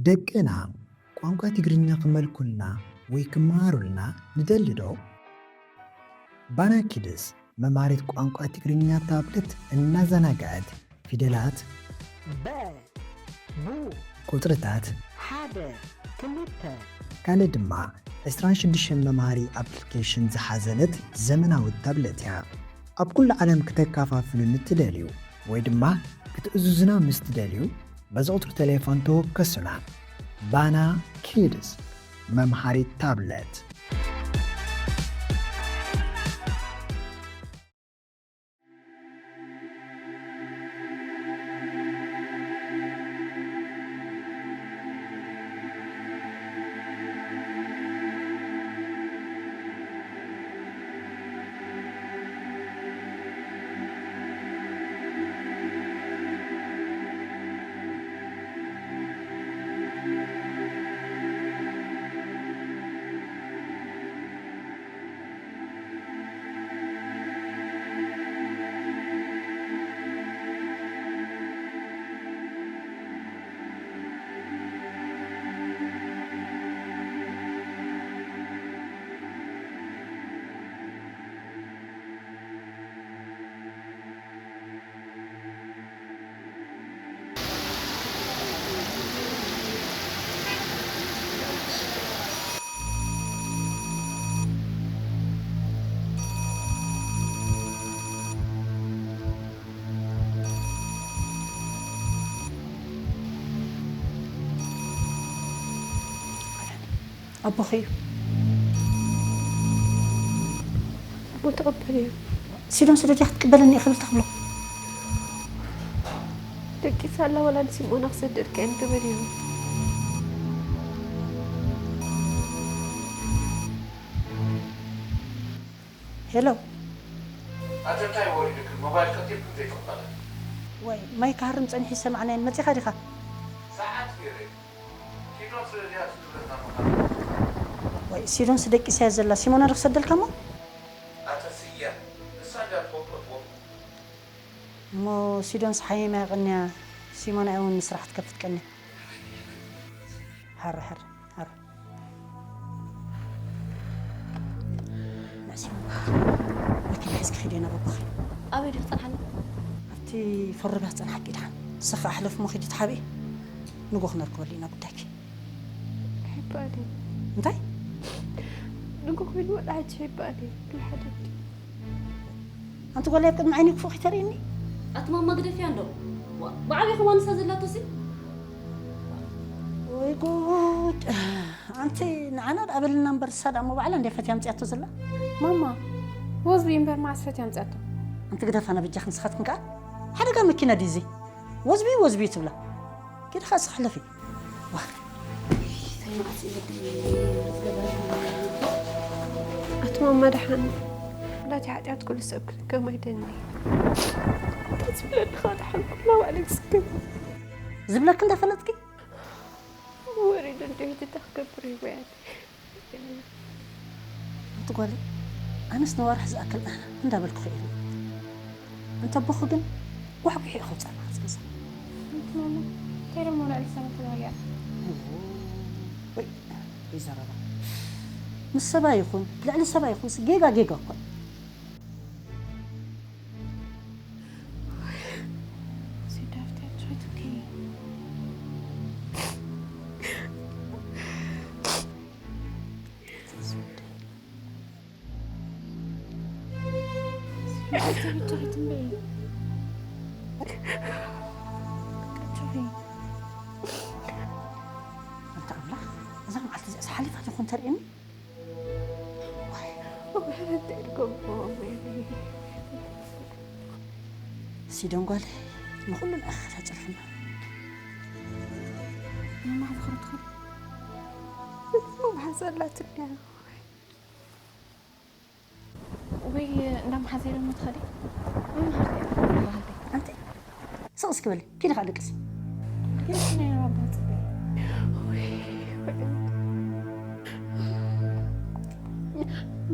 ደቅና ቋንቋ ትግርኛ ክመልኩልና ወይ ክመሃሩልና ንደሊ ዶ? ባና ኪድስ መምሃሪት ቋንቋ ትግርኛ ታብለት እናዘናግዐት ፊደላት፣ በ፣ ቡ፣ ቁጽርታት፣ ሓደ፣ ክልተ፣ ካልእ ድማ ዕስራን ሽዱሽተን መምሃሪ ኣፕሊኬሽን ዝሓዘለት ዘመናዊት ታብለት እያ። ኣብ ኩሉ ዓለም ክተከፋፍሉ ንትደልዩ ወይ ድማ ክትእዝዙና ምስ ትደልዩ፣ በዚ ቁጽሪ ቴሌፎን ተወከሱና። ባና ኪድስ፣ መምሃሪት ታብለት። ኣቦኺ እዩ። ኣቦ ተቐበልዮ። ሲዶን ስደድያ ክትቅበለኒ እየ ክብል ተኽብሎ። ደቂሳ ኣላ ወላ ንሲሞና ክሰደልካ እየ ንገበልዮ። ሄሎ። ኣቲ እንታይ ወሪዱክን? ሞባይል ቀልጢፍክን ዘይትቕበላ? ወይ ማይ ክሃርም ጸኒሑ ይሰማዕናየን። መጺኻ ዲኻ? ሰዓት ገይረ። ሲዶን ስለ እዚኣ ትብለና መኻን። ወይ ሲዶን ስደቂሳ እያ ዘላ። ሲሞና ዶ ክሰደልካ እሞ? ኣተ ስያ፣ ንሳ እንድያ ትፈልጦ ትወልቁ። እሞ ሲዶን ሰሓየማ ይቐንያ። ሲሞና እውን ንስራሕ ትከፍት ቀንያ። ሃር፣ ሃር፣ ሃር። ንዕሲ መኪና ሒዝኪ ኺዲ ናብ ኣቦኺ። ኣበይ ዲኺ ትጸንሓኒ? ኣብቲ ፈሩብያ ዝጸንሓኪ ድሓን። ንስኺ ኣሕለፊ እሞ ኺዲ ተሓብኢ። ንጎ ክነርክበሉ ኢና ጉዳይኪ። ኣይባእን እዩ። እንታይ? ንጎ ኮይኑ ወላ ሕጂ ኣይባእን እዩ። ብልሓደት እዩ። ኣንቲ ጓለይ ኣብ ቅድሚ ዓይኒ ክፉእ ኺተርእይኒ? ኣቲ ማማ ግደፍያ እንዶ። ዋ፣ ብዓብዪ ኸማን ንሳ ዘላቶሲ? ወይ ጉድ። ኣንቲ ንዓና ደኣ በልልና እምበር፣ ንሳ ደኣ እሞ ባዕላ እንድያ ፈትያ ኣምጺኣቶ ዘላ። ማማ፣ ወዝቢ እምበር መዓስ ፈትያ ኣምጺኣቶ? ኣንቲ ግደፋና በጃኽን፣ ንስኻትክን ከኣ ሓደጋ መኪና ድዩ እዚ? ወዝቢ፣ ወዝቢ ትብላ። ኪዲ ኸዓ እስኺ ሕለፊ። ዋ። ኣቲ ማማ ደሓን፣ ናተይ ሓጢኣት ኩሉ ሰብ ክልከም ኣይደኒ። እንታይ ዝብለኒ ኸ ደሓን ኩላ ባዕለይ ክስከም። ዝብለኪ እንዳፈለጥኪ? ወሪዱ እንድዩ፣ ሕጂ እንታይ ክገብር እዩ ወያኒ? ኣንቲ ጓለይ፣ ኣነስ ነዋርሕ ዝኣክል ኣህ እንዳበልኩ ኽኢለ። ኣንቲ ኣቦኺ ግን ጓሕጒሑ እዩ ከውፅኣና ክፅንሳ። ኣንቲ ማማ፣ እንታይ ደሞ ልዕሊ ሰበይቲ ተባሊዓ? ወይ፣ ወይ ዘረባ። ምስ ሰባ ይኹን፣ ልዕሊ ሰባ ይኹንስ ጌጋ ጌጋ እኮ እዩ። Sit after try to kill. ኣንታ ኣምላኽ፣ እዛ መዓልቲ እዚኣስ ሓሊፋ ዶ ይኾን ተርእየኒ? ዋይ። እንታይ ዝገብሮ? ሲዶን ጓለይ፣ ንኹሉ ንኣኺ ተጨርሕና። መማሕ ዝኽሪ ትኽእል። መማሕ ዘላትኒ እያ። ወይ እንዳ መሓዘይ ደሞ ትኸዲ? መማሓዘይ በሃልቲ። ኣንቲ ስቕ እስኪ በሊ፣ ኪዲ ኻዓ ደቅሲ። ኪዲ ናይ ኣባ ጽበይ። ወይ፣ ወይ።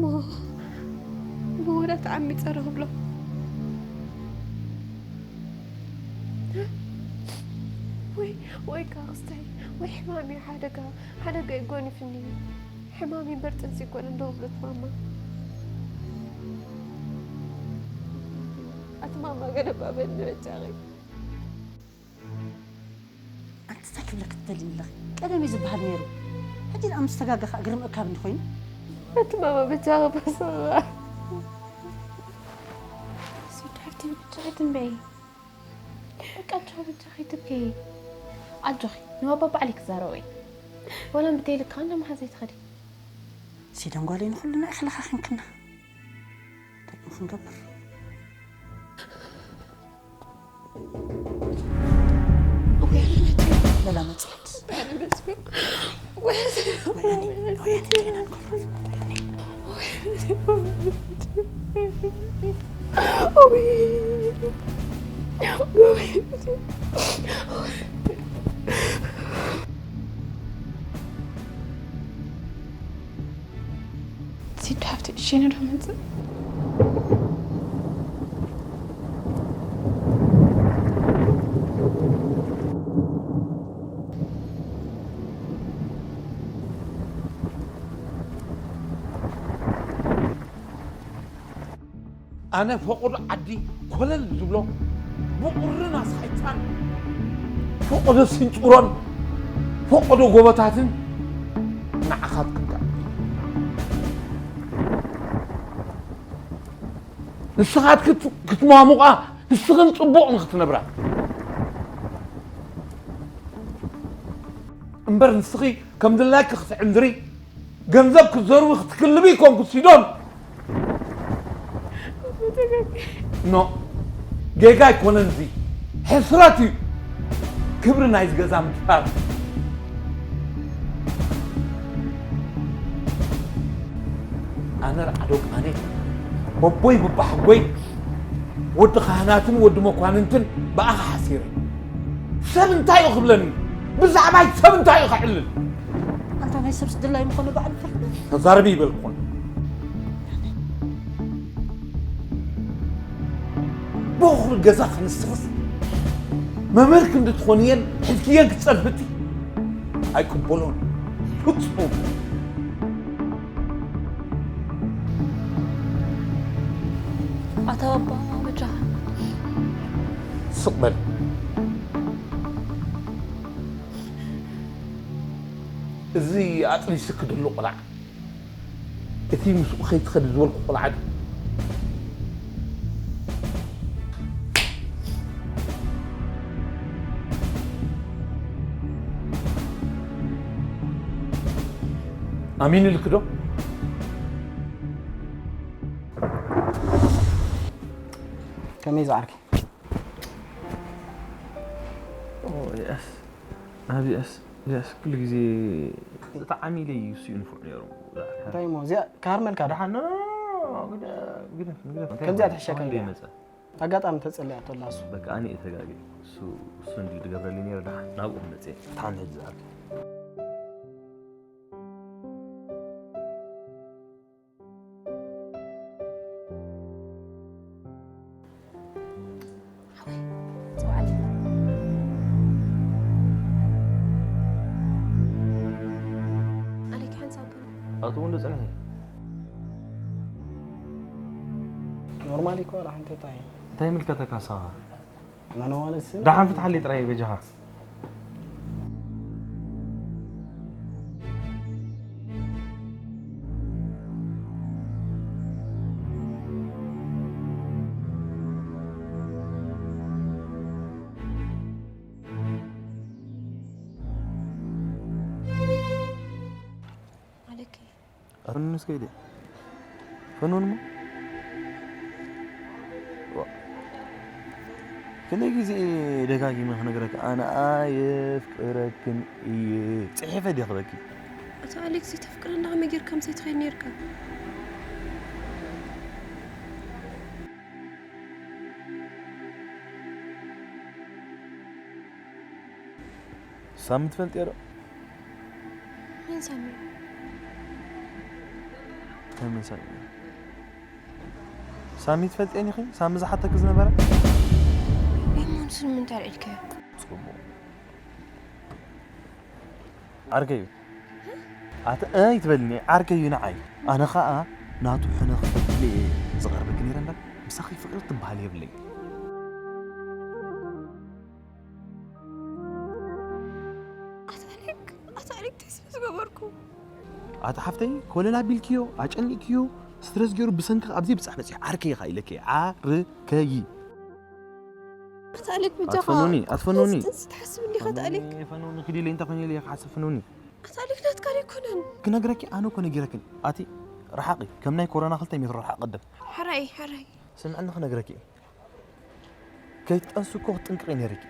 ሞ፣ ሞ ወዳ ተዓሚጸ ዶ ክብሎ? ወይ፣ ወይ ካክስተይ፣ ወይ ሕማም እዩ ሓደጋ፣ ሓደጋ እዩ ጎኒፍኒ። ሕማም እምበር ጥንሲ ኣይኮነን ዶ ክብለት ማማ። ኣቲ ማማ ገለ እባ በልኒ በጃኺ። ኣንቲ እንታይ ክብለኪ ትደልዪ ኣለኺ? ቀደም እዩ ዝበሃል ነይሩ። ሕጂ ደኣ ምስ ተጋገኻ እግሪ ምእካብ እንዲ ኮይኑ። ኣቲ ማማ በጃኺ በስኻ። ሲድ ሓፍቲ ብቻ ትንበይ። በቃ ኣጆኺ በጃኺ ትብከይ። ኣጆኺ ንባባ ባዕለይ ክዛረቦ እየ። ወላ ብተይልካ እንዳ መሓዘይ ትኸዲ። ሲደን ጓለይ ንኹልና ኢኺ ለኻኺንክና። እንታይ ኢና ክንገብር? መላ መጽት። ወያኔ፣ ወያኔ፣ ጌና ንኮርፍ። ሲድ ሓፍቲ፣ ሽነ ዶ መጽእ? ኣነ ፈቐዶ ዓዲ ኮለል ዝብሎ ብቑርን ኣስሓይታን ፈቐዶ ስንጭሮን ፈቐዶ ጎቦታትን ንዓኻ ትክልካ። ንስኻ ክትማሙቓ፣ ንስኽን ጽቡቕ ንኽትነብራ። እምበር ንስኺ ከም ድላይኪ ክትዕንድሪ፣ ገንዘብ ክትዘርዊ ክትክልቢ ይኮንኩ ሲዶን። ኖ፣ ጌጋ ኣይኮነን፣ እዚ ሕስረት እዩ። ክብሪ ናይዚ ገዛ ምድፋር። ኣነ ርዓዶ ቃኔ፣ በቦይ ብባሕጎይ፣ ወዲ ካህናትን ወዲ መኳንንትን ብኣኻ ሓሲረ። ሰብ እንታይ እዩ ክብለኒ? ብዛዕባይ ሰብ እንታይ እዩ ክዕልል? ኣንታ ናይ ሰብስ ድላይ ምኾነ በዓል ፈርዶ። ተዛረቢ ይበልኩን። በኹሪ ገዛ ክንስኽስ መምህር ክንዲ ትኾንየን ሕዝክየን ክትጸድፍቲ ኣይቅበሎን። ፍጹም። ኣታ ባባ በጃኻ። ስቕ በል። እዚ ኣጥኒስክ ድሎ ቆልዓ፣ እቲ ምስኡ ከይትኸዲ ዝበልኩ ቆልዓ ድዩ? ኣሚንልክ ዶ? ከመይ ዝዓርኪ? ኦ፣ የስ። ኣብዚ የስ፣ የስ፣ ኩሉ ግዜ ተዓሚለ እዩ እሱ ንፉዕ ነይሩ። እንታይ እሞ፣ እዚኣ ክሃርመልካ ዶ? ደሓን፣ ኖ፣ ኖ፣ ኖ፣ ግደ-፣ ግደፍ፣ ግደፍ። ከምዚኣ ትሕሸካ ከምዚኣ። ይመጸ? ኣጋጣሚ ተጸሊኣቶ ኣላ እሱ። በቃ፣ ኣነ እየ ተጋግየ። እሱ፣ እሱ እንድዩ ዝገብረለይ ነይሩ፣ ደሓን፣ ናብኡ ክመጽእ እየ። ደሓን ሕጂ ዝኣቱ። ሓወይ፣ ጽውዓለይ። ኣሌክ፣ ሓንሳብ ቡን። ኣቱ እውን ዶ ጸኒሐ? ኖርማል እኮ፣ ዋላ ሓንቲ እንታይ? እንታይ ይምልከተካ ንስኻ? መን ማለት ስም? ደሓን ፍትሓለይ ጥራይ በጃኻ። ኣለኪ። ኣፈንንስ ከይደ። ፈኑንሞ? ዋ። ክንደይ ግዜ ደጋጊመ ክነግረካ፣ ኣነ ኣየፍቅረክን እየ። ጽሒፈ ድየ ክበኪ? ኣቶ ኣሌክስ፣ ተፍቅረና ከመይ ጌርካ ምሳይ ትኸይድ ኔርካ? ሳሚ ትፈልጥዮ ዶ? መን ሳሚ? እንታይ መን ሳሚ? ሳሚ ትፈልጥየን ኢኺ? ሳሚ ዝሓተኪ ዝነበረ? እሞ ንሱ ንምንታይ ኣልዒልካዮ? ጽቡቕ። ዓርከይ እዩ። ኣቲ ኣይትበልኒ፣ ዓርከይ እዩ ንዓይ። ኣነ ኸኣ ናቱ ሕነ ክፈትል እየ ዝቐርበኪ ነይረ እምበር፣ ምሳኺ ፍቕሪ ትበሃል የብለይ። ኣታ ኣሌክ፣ ኣታ ኣሌክ፣ እንታይ ስለ ዝገበርኩ? ኣቲ ሓፍተይ፣ ኮለል ኣቢልክዮ፣ ኣጨኒቅክዮ፣ ስትረስ ገይሩ ብሰንኪ ኣብዚ ብጻሕ በጺሑ ዓርከይ ኢኻ ኢለኪ። ዓርከይ። ኣታ ኣሌክ፣ በጃኻ። ኣትፈኑኒ፣ ኣትፈኑኒ። ጥንሲ ትሓስብ እንዲኻ፣ ኣታ ኣሌክ። ፈኑኒ፣ ፈኑኒ፣ ክዲለይ እንተ ኮይነ ኢለ ክሓስብ ፈኑኒ። ኣታ ኣሌክ፣ ናትካ ኣይኮነን። ክነግረኪ ኣነ እኮ ነጊረክን። ኣቲ ርሓቂ፣ ከም ናይ ኮሮና ክልተ ሜትሮ ርሓቂ ቅድም። ሕራይ፣ ሕራይ። ስምዕኒ ክነግረኪ። ከይትጠንሲ እኮ ክትጥንቅቂ ነይርኪ።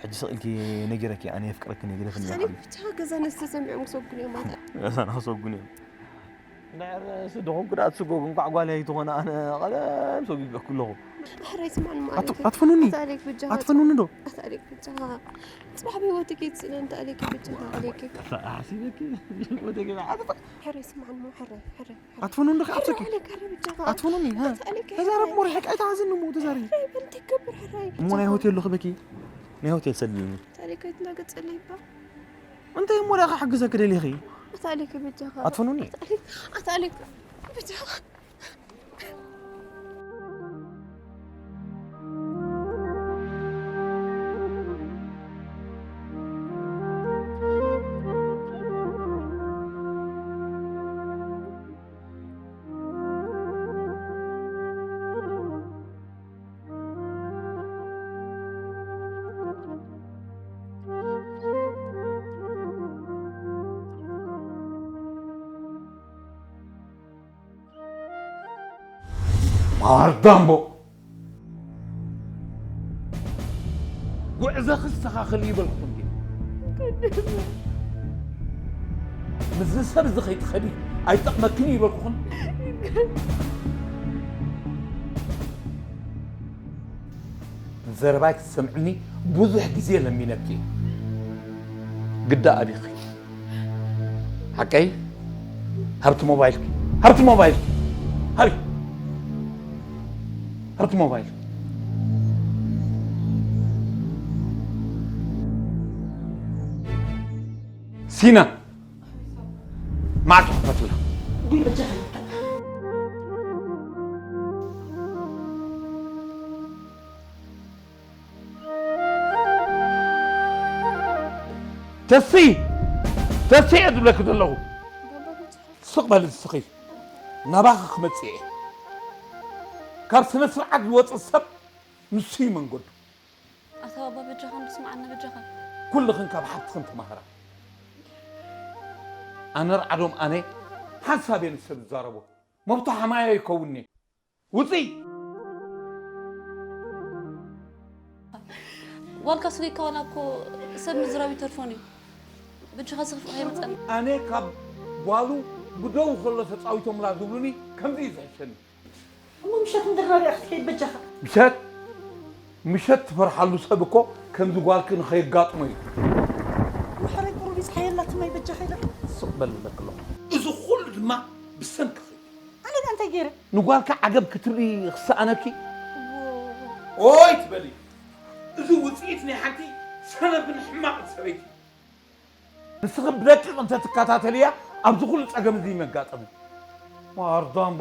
ሕጂ ስቕ ኢልኪ ነጊረኪ፣ ኣነ የፍቅረኪ ነጊረክን ኣታ ኣሌክ፣ ብቻ ገዛ ነስተሰሚዖም ክሰጉን እዮም ኣታ። ገዛ ንክሰጉን እዮም። እንድሕር ስደኹም ክድኣት ስጎግ እንኳዕ ጓል ኣይትኾነ ኣነ ቀደም ሰጒገኩ ኣለኹ። ሕራይ ስማዕኒ እሞ ኣት-፣ ኣሌክ። ኣትፈኑኒ። ኣታ ኣሌክ ብጃኻ ኣትፈኑኒ ዶ? ኣታ ኣሌክ ብጃኻ። ጽባሕ ብህይወት ከይትስእነኒ ኣታ ኣሌክ ብጃኻ ኣታ ኣሌክ። ኣታ ኣሕሲበኪ። ወደ ገዛ ኣትፈ- ሕራይ ስማዕኒ እሞ ሕራይ፣ ሕራይ፣ ሕራይ። ኣትፈኑኒ ዶ ከዓብሰኪ? ሕራይ ኣሌክ፣ ሕራይ ብጃኻ። ኣትፈኑኒ፣ ሃ? ኣታ ኣሌክ ተዛረብ ሕራይ። ሞሪ፣ ሕቃይ ተዓዝኒ እሞ ተዛረብ። ሕራይ በል እንታይ ክገብር ሕራይ እሞ ናይ ብጃኻ። ሆቴል ዶ ክበኪ? ናይ ሆቴል ሰድልኒ። ኣታ ኣሌክ ኣይትናገጸለይ እባ። እንታይ እሞ ደኣ ክሕግዘኪ ደሊኺ? ኣታ ኣሌክ በጃኻ። ኣትፈኑኒ። ኣታ ኣሌክ፣ ኣታ ኣሌክ በጃኻ። ማርዳምቦ፣ ጉዕዞ ክስተኻኸል ይበልኩኹም ድየ? ምስዚ ሰብ እዚ ከይትኸዲ ኣይጠቕመክን ይበልኩኹም። ዘረባይ ክትሰምዕኒ ብዙሕ ግዜ ለሚነኪ። ግዳ ኣቢኺ። ሓቀይ? ሃብቲ ሞባይልኪ። ሃብቲ ሞባይልኪ። ሃቢ። ሃብቲ ሞባይል። ሲና። ማዕጾ ክፈትላ። ተሲ! ተሲ እየ ዝብለኪ ዘለኹ። ስቕ በል ንስኺ። ናባኺ ክመጽእ እየ። ካብ ስነ ስርዓት ዝወጽእ ሰብ ንሱ እዩ መንገዱ። ኣታ ባባ በጃኻ እንዶ ስምዓና በጃኻ። ኩልኽን ካብ ሓፍትኽን ተማሃራ። ኣነ ርዓዶም ኣነ ሓንሳብ እየ ንሰብ ዝዛረቦ። መብቱ ሓማዮ ይከውንኒ። ውፅይ! ዋልካ ስገይካ ዋላ እኮ ሰብ ምዝራብ ይተርፎን እዩ። በጃኻ ስኽፍእ ከይመፀና። ኣነ ካብ ጓሉ ብደው ከሎ ተፃዊቶምላ ዝብሉኒ ከምዚ እዩ ዝሕሸኒ። እሞ ምሸት እንድራቢያ ክትከይድ በጃኻ። ምሸት? ምሸት ትፈርሓሉ ሰብ እኮ ከምዚ ጓልኪ ንኸየጋጥሞ እዩ። ማሕረይ ቁሩብ ይፅሓየላ ትማይ በጃኻ ኢለ። ስቕ በል እብለኪ ኣለኹ። እዚ ኩሉ ድማ ብሰንክኺ። ኣነ እንታይ ገይረ? ንጓልካ ዓገብ ክትብሊ ክሰኣነኪ? ኦይ ትበሊ። እዚ ውፅኢት ናይ ሓንቲ ሰነፍን ሕማቕን ሰበይቲ። ንስኺ ብደቂቕ እንተትከታተልያ ኣብዚ ኩሉ ፀገም እዚ ይመጋጠም። ማርዳምቦ።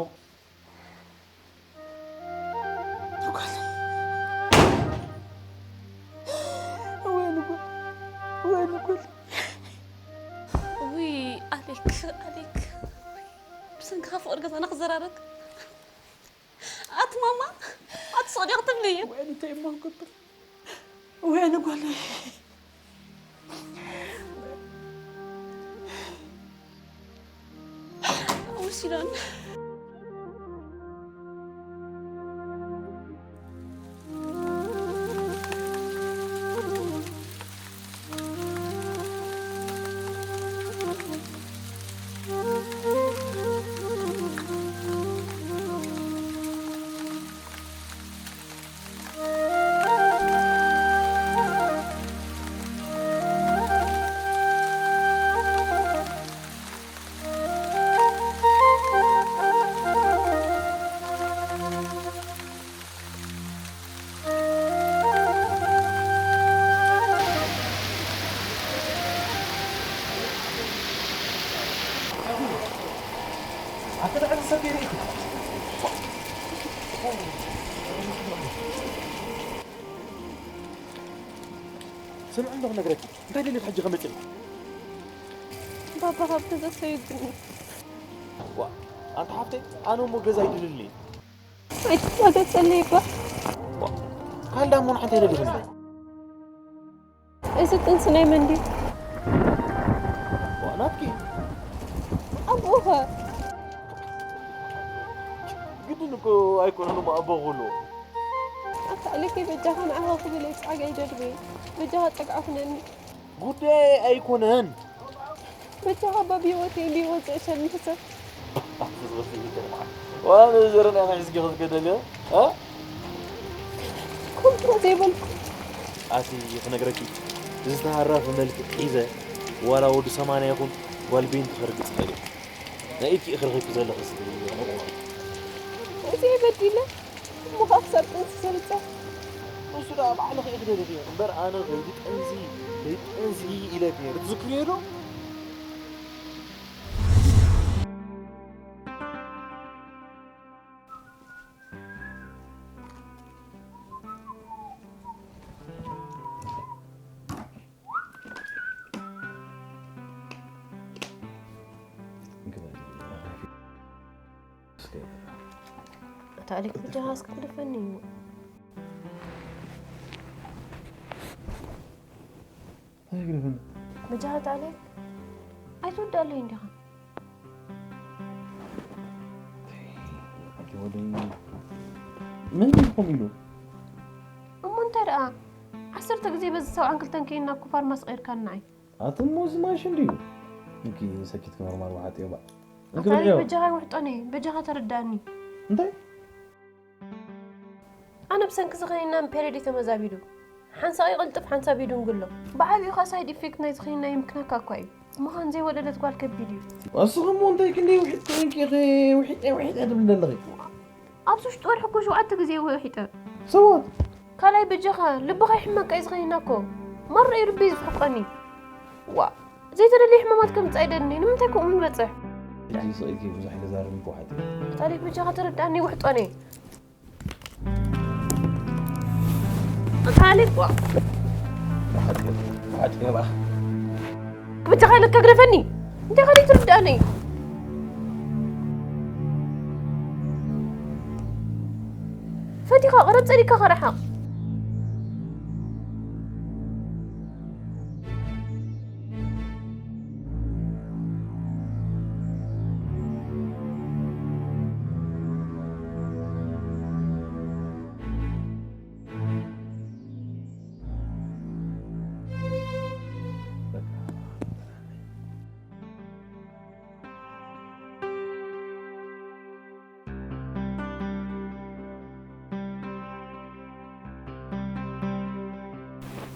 ተጓለ። ወይኒ ጓል፣ ወይኒ ጓል። ውይ ኣሌክ፣ ኣሌክ። ብሰንክኻ ፍቕሪ ገዛና ክዘራረግ። ኣቲ ማማ፣ ኣቲ ሶድያ ክትብሊ እዩ። ወይኒ እንታይ እሞ ክገብር? ወይኒ ጓለይ። ወሲዶን። ስምዒ እንዶ ክነግረኪ። እንታይ ደልዩ ሕጂ ከመጽእ? ባባ ካብ ገዛ ሰይዱኒ። ዋ፣ ኣንታ ሓፍተይ፣ ኣነ እሞ ገዛ ኣይደልልኒ። ኣይትታገሰለይ እባ። ዋ፣ ካልእ ደኣ እሞ ንሓንቲ ኣይደልልኒ። እዚ ጥንሲ ናይ መን ድዩ? ዋ፣ ናትኪ። ኣቦኻ። ግድን እኮ ኣይኮነን እሞ ኣቦ ክብልዎ። ኣታ ኣሌከይ በጃኻ ንዓኻ ክብል እየ ጻዕጋ ይደርበ። በጃኻ ጸግዓ ኩነኒ። ጉዳይ ኣይኮነን። በጃኻ ኣባ ብህይወተይ እንድዩ ወጽእ ሸልምሕሰብ። ኣቲ ዝቕስል ይከርማ። ዋላ ዘረና ሒዝኪ ክትገደል እያ? እ? ኮንትሮ ዘይበልኩ። ኣቲ ክነግረኪ፣ ዝተሃራፊ መልክዕ ሒዘ፣ ዋላ ወዲ ሰማንያ ይኹን ጓል ቤንቲ ክርግጽ ኸይደ። ናይ ኢድኪ ኢኺ ረኺብኪ ዘለኺ ስለ ዝኾነ ማለት እዩ። እዚ በዲለ፣ እሞ ካብ ክሳብ ጥንሲ ሰሪጸ። ንሱ ደኣ ባዕልኺ ኢኺ ደሊኽዮ እምበር፣ ኣነ ከይዲ ጠንሲ፣ ከይዲ ጠንሲ ኢለኪ ነይረ። ትዝክርዮ ዶ? ኣታ ኣሌክ፣ ብጃኻ እስኪ ግደፈኒ እዩ። ኣይግደፈኒ። ብጃኻ ኣታ ኣሌክ፣ ኣይትወዳለይ እንዲኻ። ኣቲ ወደይ፣ መን እዩ ከምኡ ኢሉ? እሞ እንታይ ደኣ? ዓሰርተ ግዜ በዚ ሰብዓን ክልተን ከይና እኮ ፋርማሲ ቀይርካና ኣይ። ኣቲ እሞ እዚ ማሽን ድዩ? እንኪ ሰኪትኪ ኖርማል ውሓጥዮ ባዕ። ኣታ እንኪ ኣሌክ፣ ብልዕዮ። በጃኻ ይውሕጦኒ፣ በጃኻ ተረዳእኒ። እንታይ? ኣነ ብሰንኪ እዚ ኸኒና ፔሬድ ተመዛቢሉ። ሓንሳእ ይቕልጥፍ፣ ሓንሳብ ይድንጉሎ። ብዓቢኡ ኸኣ ሳይድ ኢፌክት ናይዚ ኸኒና ይምክነካ እኳ እዩ። ምዃን ዘይወለደት ጓል ከቢድ እዩ። እስኺ እሞ እንታይ ክንደይ ውሒጥኪ እንኪ ኢኺ ውሒጠ ውሒጠ ትብሊ ዘለኺ? ኣብዚ ውሽጢ ወርሒ እኮ ሸውዓተ ግዜ ውሒጠ። ሰባት? ካልኣይ በጃኻ ልብኻ ይሕመቅ እዩ እዚ ኸኒና እኮ። ማራ እዩ ልበይ ዝፍሕቆኒ። ዋ፣ ዘይተደልየ ሕማማት ከምጽእ ኣይደልን እየ። ንምንታይ ከምኡ ንበጽሕ? ሕጂ ስቕ ኢልኪ ብዙሕ ኣይተዛረቢ እኮ ሓቂ። ኣታ ኣሌክ በጃኻ ተረዳእኒ ውሕጦኒ። ኣታ ኣሌክ ዋ። ውሓጥዮ፣ ውሓጥዮ እባ። ብቻ ኻይለካ ግደፈኒ። እንታይ ኻሊ ትርዳእኒ? ፈቲኻ ቀረብ ጸዲካ ኸረሓቕ።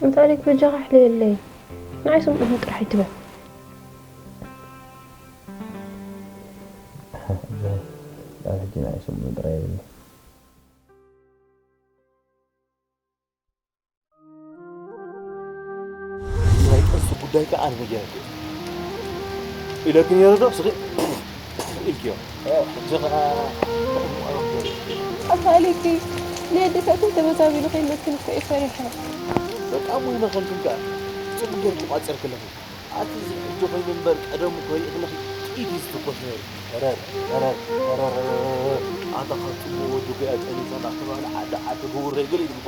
ኣታ ኣሌክ በጃኻ ኣሕልየለይ። ንዓይ ስምዑኒ ጥራሕ ኣይትበል። ኣብ ሕጂ ንዓይ ስምዑኒ ጥራሕ ይብል። ናይ ጥንሲ ጉዳይ ከኣ ኣነ ነጊረኪ ኢለኪ ነይረ ዶ? ስኺ ኢልክዮ። ሕጂ ኸኣ ኣታ ኣሌክ ናይ ኣዴታተይ ተመዛቢሉ ከይመስል እኮ እየ ፈሪሐ። በቃ እሞ ይመኸልክን ከኣ ጽቡቕ ጌርኪ ቋጺርኪ ኣለኺ። ኣቲ እዚ ሕጂ ኮይኑ እምበር ቀደም እኮ ሪእኽለኺ ጥይት እዩ ዝትኮስ ነይሩ። ተረር፣ ተረር፣ ተረር። ኣታ ካብ ጽቡቕ ወዲ እኮ እያ ጸኒሳ እንዳተባህለ ዓዲ ዓዲ ግውረይ ገለ ይብል እኮ።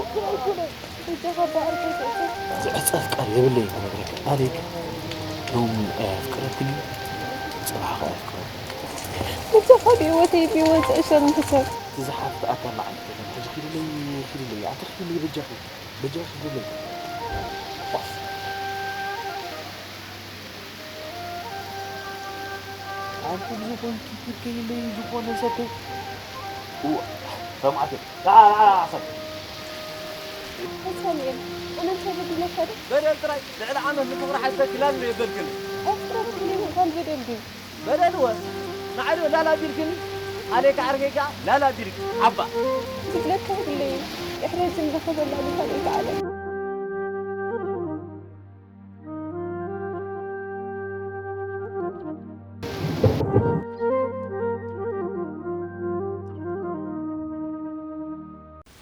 በጃኻ እባ ዓርከይ ትእቶ። ዝዕጸፍ ቃል የብለይን ክነግረካ። ኣሌክ ሎሚ ኣየፍቅረክን እዩ፣ ጽባሕ ከኣ ኣየፍቅረክን። በጃኻ ብህይወተይ ብወጽእ ሸርምሕሰብ። እቲ ዝሓፍተ ኣካል ንዓይ ኣይኮነን። ሕጂ ኪድለይ፣ ኪድለይ፣ ኣቲ ኪድለይ በጃኺ፣ በጃኺ ኪድለይ። ኣንቲ ብዝኾንኪ ኪድ ከይለይ ዝኾነ ሰብ ከይ-፣ እዋ፣ ሰማዕቲ፣ ደዓ፣ ደዓ፣ ደዓ፣ ሰብ። ኣይ ሳሙኤል፣ ኣነ እንታይ በዲለካ ዶ? በደል ጥራይ፣ ልዕሊ ዓመት ንፍቕሪ ሓዝተኪ ላሉ የበልክኒ። ኣፍቅረትኒ ምዃን በደል ድዩ? በደል እወ፣ ንዓይ ዶ ላላ ቢልክኒ? ኣሌካ ዓርከይ ከኣ ላላ ቢልክ፣ ዓባ። ዝብለካ የብለይን፣ ድሕሪ እዚ ንረኸበላ ንኻልኦት ዓለም።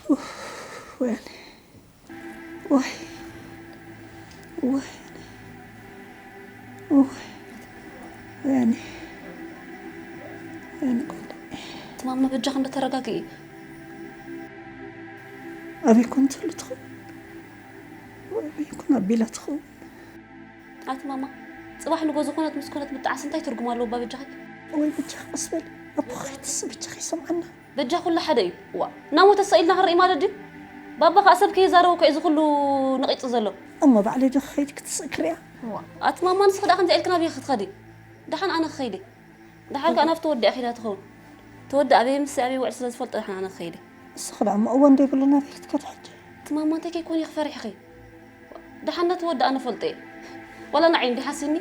ወያነ፣ ዋይ፣ ዋይ፣ ዋይ፣ ወያነ፣ ወያነ ጓለይ። ትማማ በጃኺ እንዶ ተረጋግኢ። ኣበይ ኮን ትህሉ ትኸውን? ወይ ኣበይ ኮን ኣቢላ ትኸውን? ኣቲ ማማ፣ ጽባሕ ንጎ ዝኾነት ምስ ኮነት ምጥዓስ እንታይ ትርጉም ኣለዎ እባ በጃኺ? ወይ በጃኺ ቀስ በሊ። ኣቦኺ ኣይትስእ በጃኺ ይሰምዓና። በጃ ኩሉ ሓደ እዩ። ዋ፣ እናሞተ ሰኢልና ክንርኢ ማለት ድዩ? ባባ ከኣ ሰብ ከየዛረበ እኮ እዩ እዚ ኩሉ ነቒጹ ዘሎ። እሞ ባዕለይ ዶ ክኸይድ ክትስእ ክሪኣ? ዋ፣ ኣቲ ማማ ንስኺ ደኣ ከምዚኣ ኢልክን ኣበይ ክትኸዲ? ደሓን ኣነ ክኸይድ እየ። ደሓር ከኣ ናብቲ ወዲ ኣኺዳ ትኸውን። እቲ ወዲ ኣበይ ምስ ኣበይ ውዕል ስለ ዝፈልጦ ደሓን ኣነ ክኸይድ እየ። ንስኺ ደኣ እሞ እወ እንዶ ይብሉ ናበይ ክትከዲ ሕጂ? ኣቲ ማማ እንታይ ከይኮን ኢኺ ፈሪሕኺ? ደሓን ነቲ ወዲ ኣነ ፈልጦ እየ። ዋላ ንዓይ እንዲ ሓሲኒ፣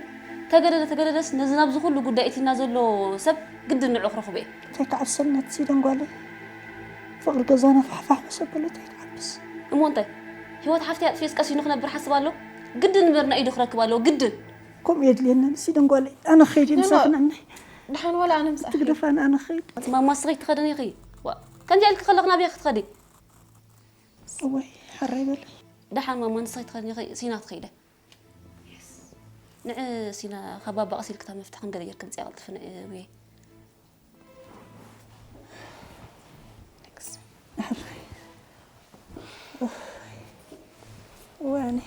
ተገደደ ተገደደስ ነዚ ናብዚ ኩሉ ጉዳይ እቲና ዘሎ ሰብ ግድን ንዑ ክረኽቦ እየ። እንታይ ክዓብሰልና እቲ ሲደን ጓለይ? ፍቕሪ ገዛና ፋሕፋሕ ምስ ኣበሎ እንታይ ክዓብስ? እሞ እንታይ? ህይወት ሓፍተይ ኣጥፊኤስ ቀሲኑ ክነብር ሓስብ ኣሎ? ግድን እምበር ናይ ኢዱ ክረክብ ኣለዎ፣ ግድን። ከምኡ የድልየና ንሲደን ጓለይ። ኣነ ክኸይድ እየ፣ ኖ፣ ኖ። ምሳኺ ንዕናይ። ደሓን ዋላ ኣነ ምሳኺ። ትግደፍ ኣነ፣ ኣነ ክኸይድ። ማማ እስኺ ትኸድኒ ኢኺ። ዋ፣ ከምዚኣ ኢልኪ ከለኺ ናበይ ክትኸዲ? እዋይ፣ ሕራይ በሊ። ደሓን ማማ ንስኺ ትኸድኒ ኢኺ፣ ሲና ክትኸይደ። ንዕ ሲና ካብ ባባ ቀስ ኢልክታ መፍትሕ ክንገለ ጌርክ ምጽያ ቀልጥፊ ንዕ ውየ። ሕራይ። ወያኔ።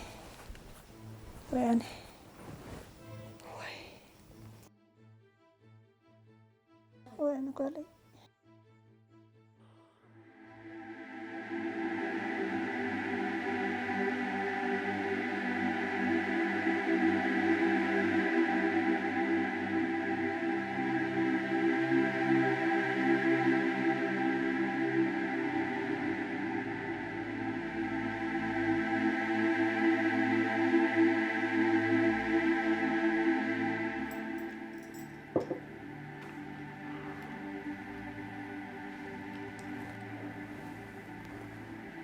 ወያኔ። ወይ። ወያኔ ጓለይ።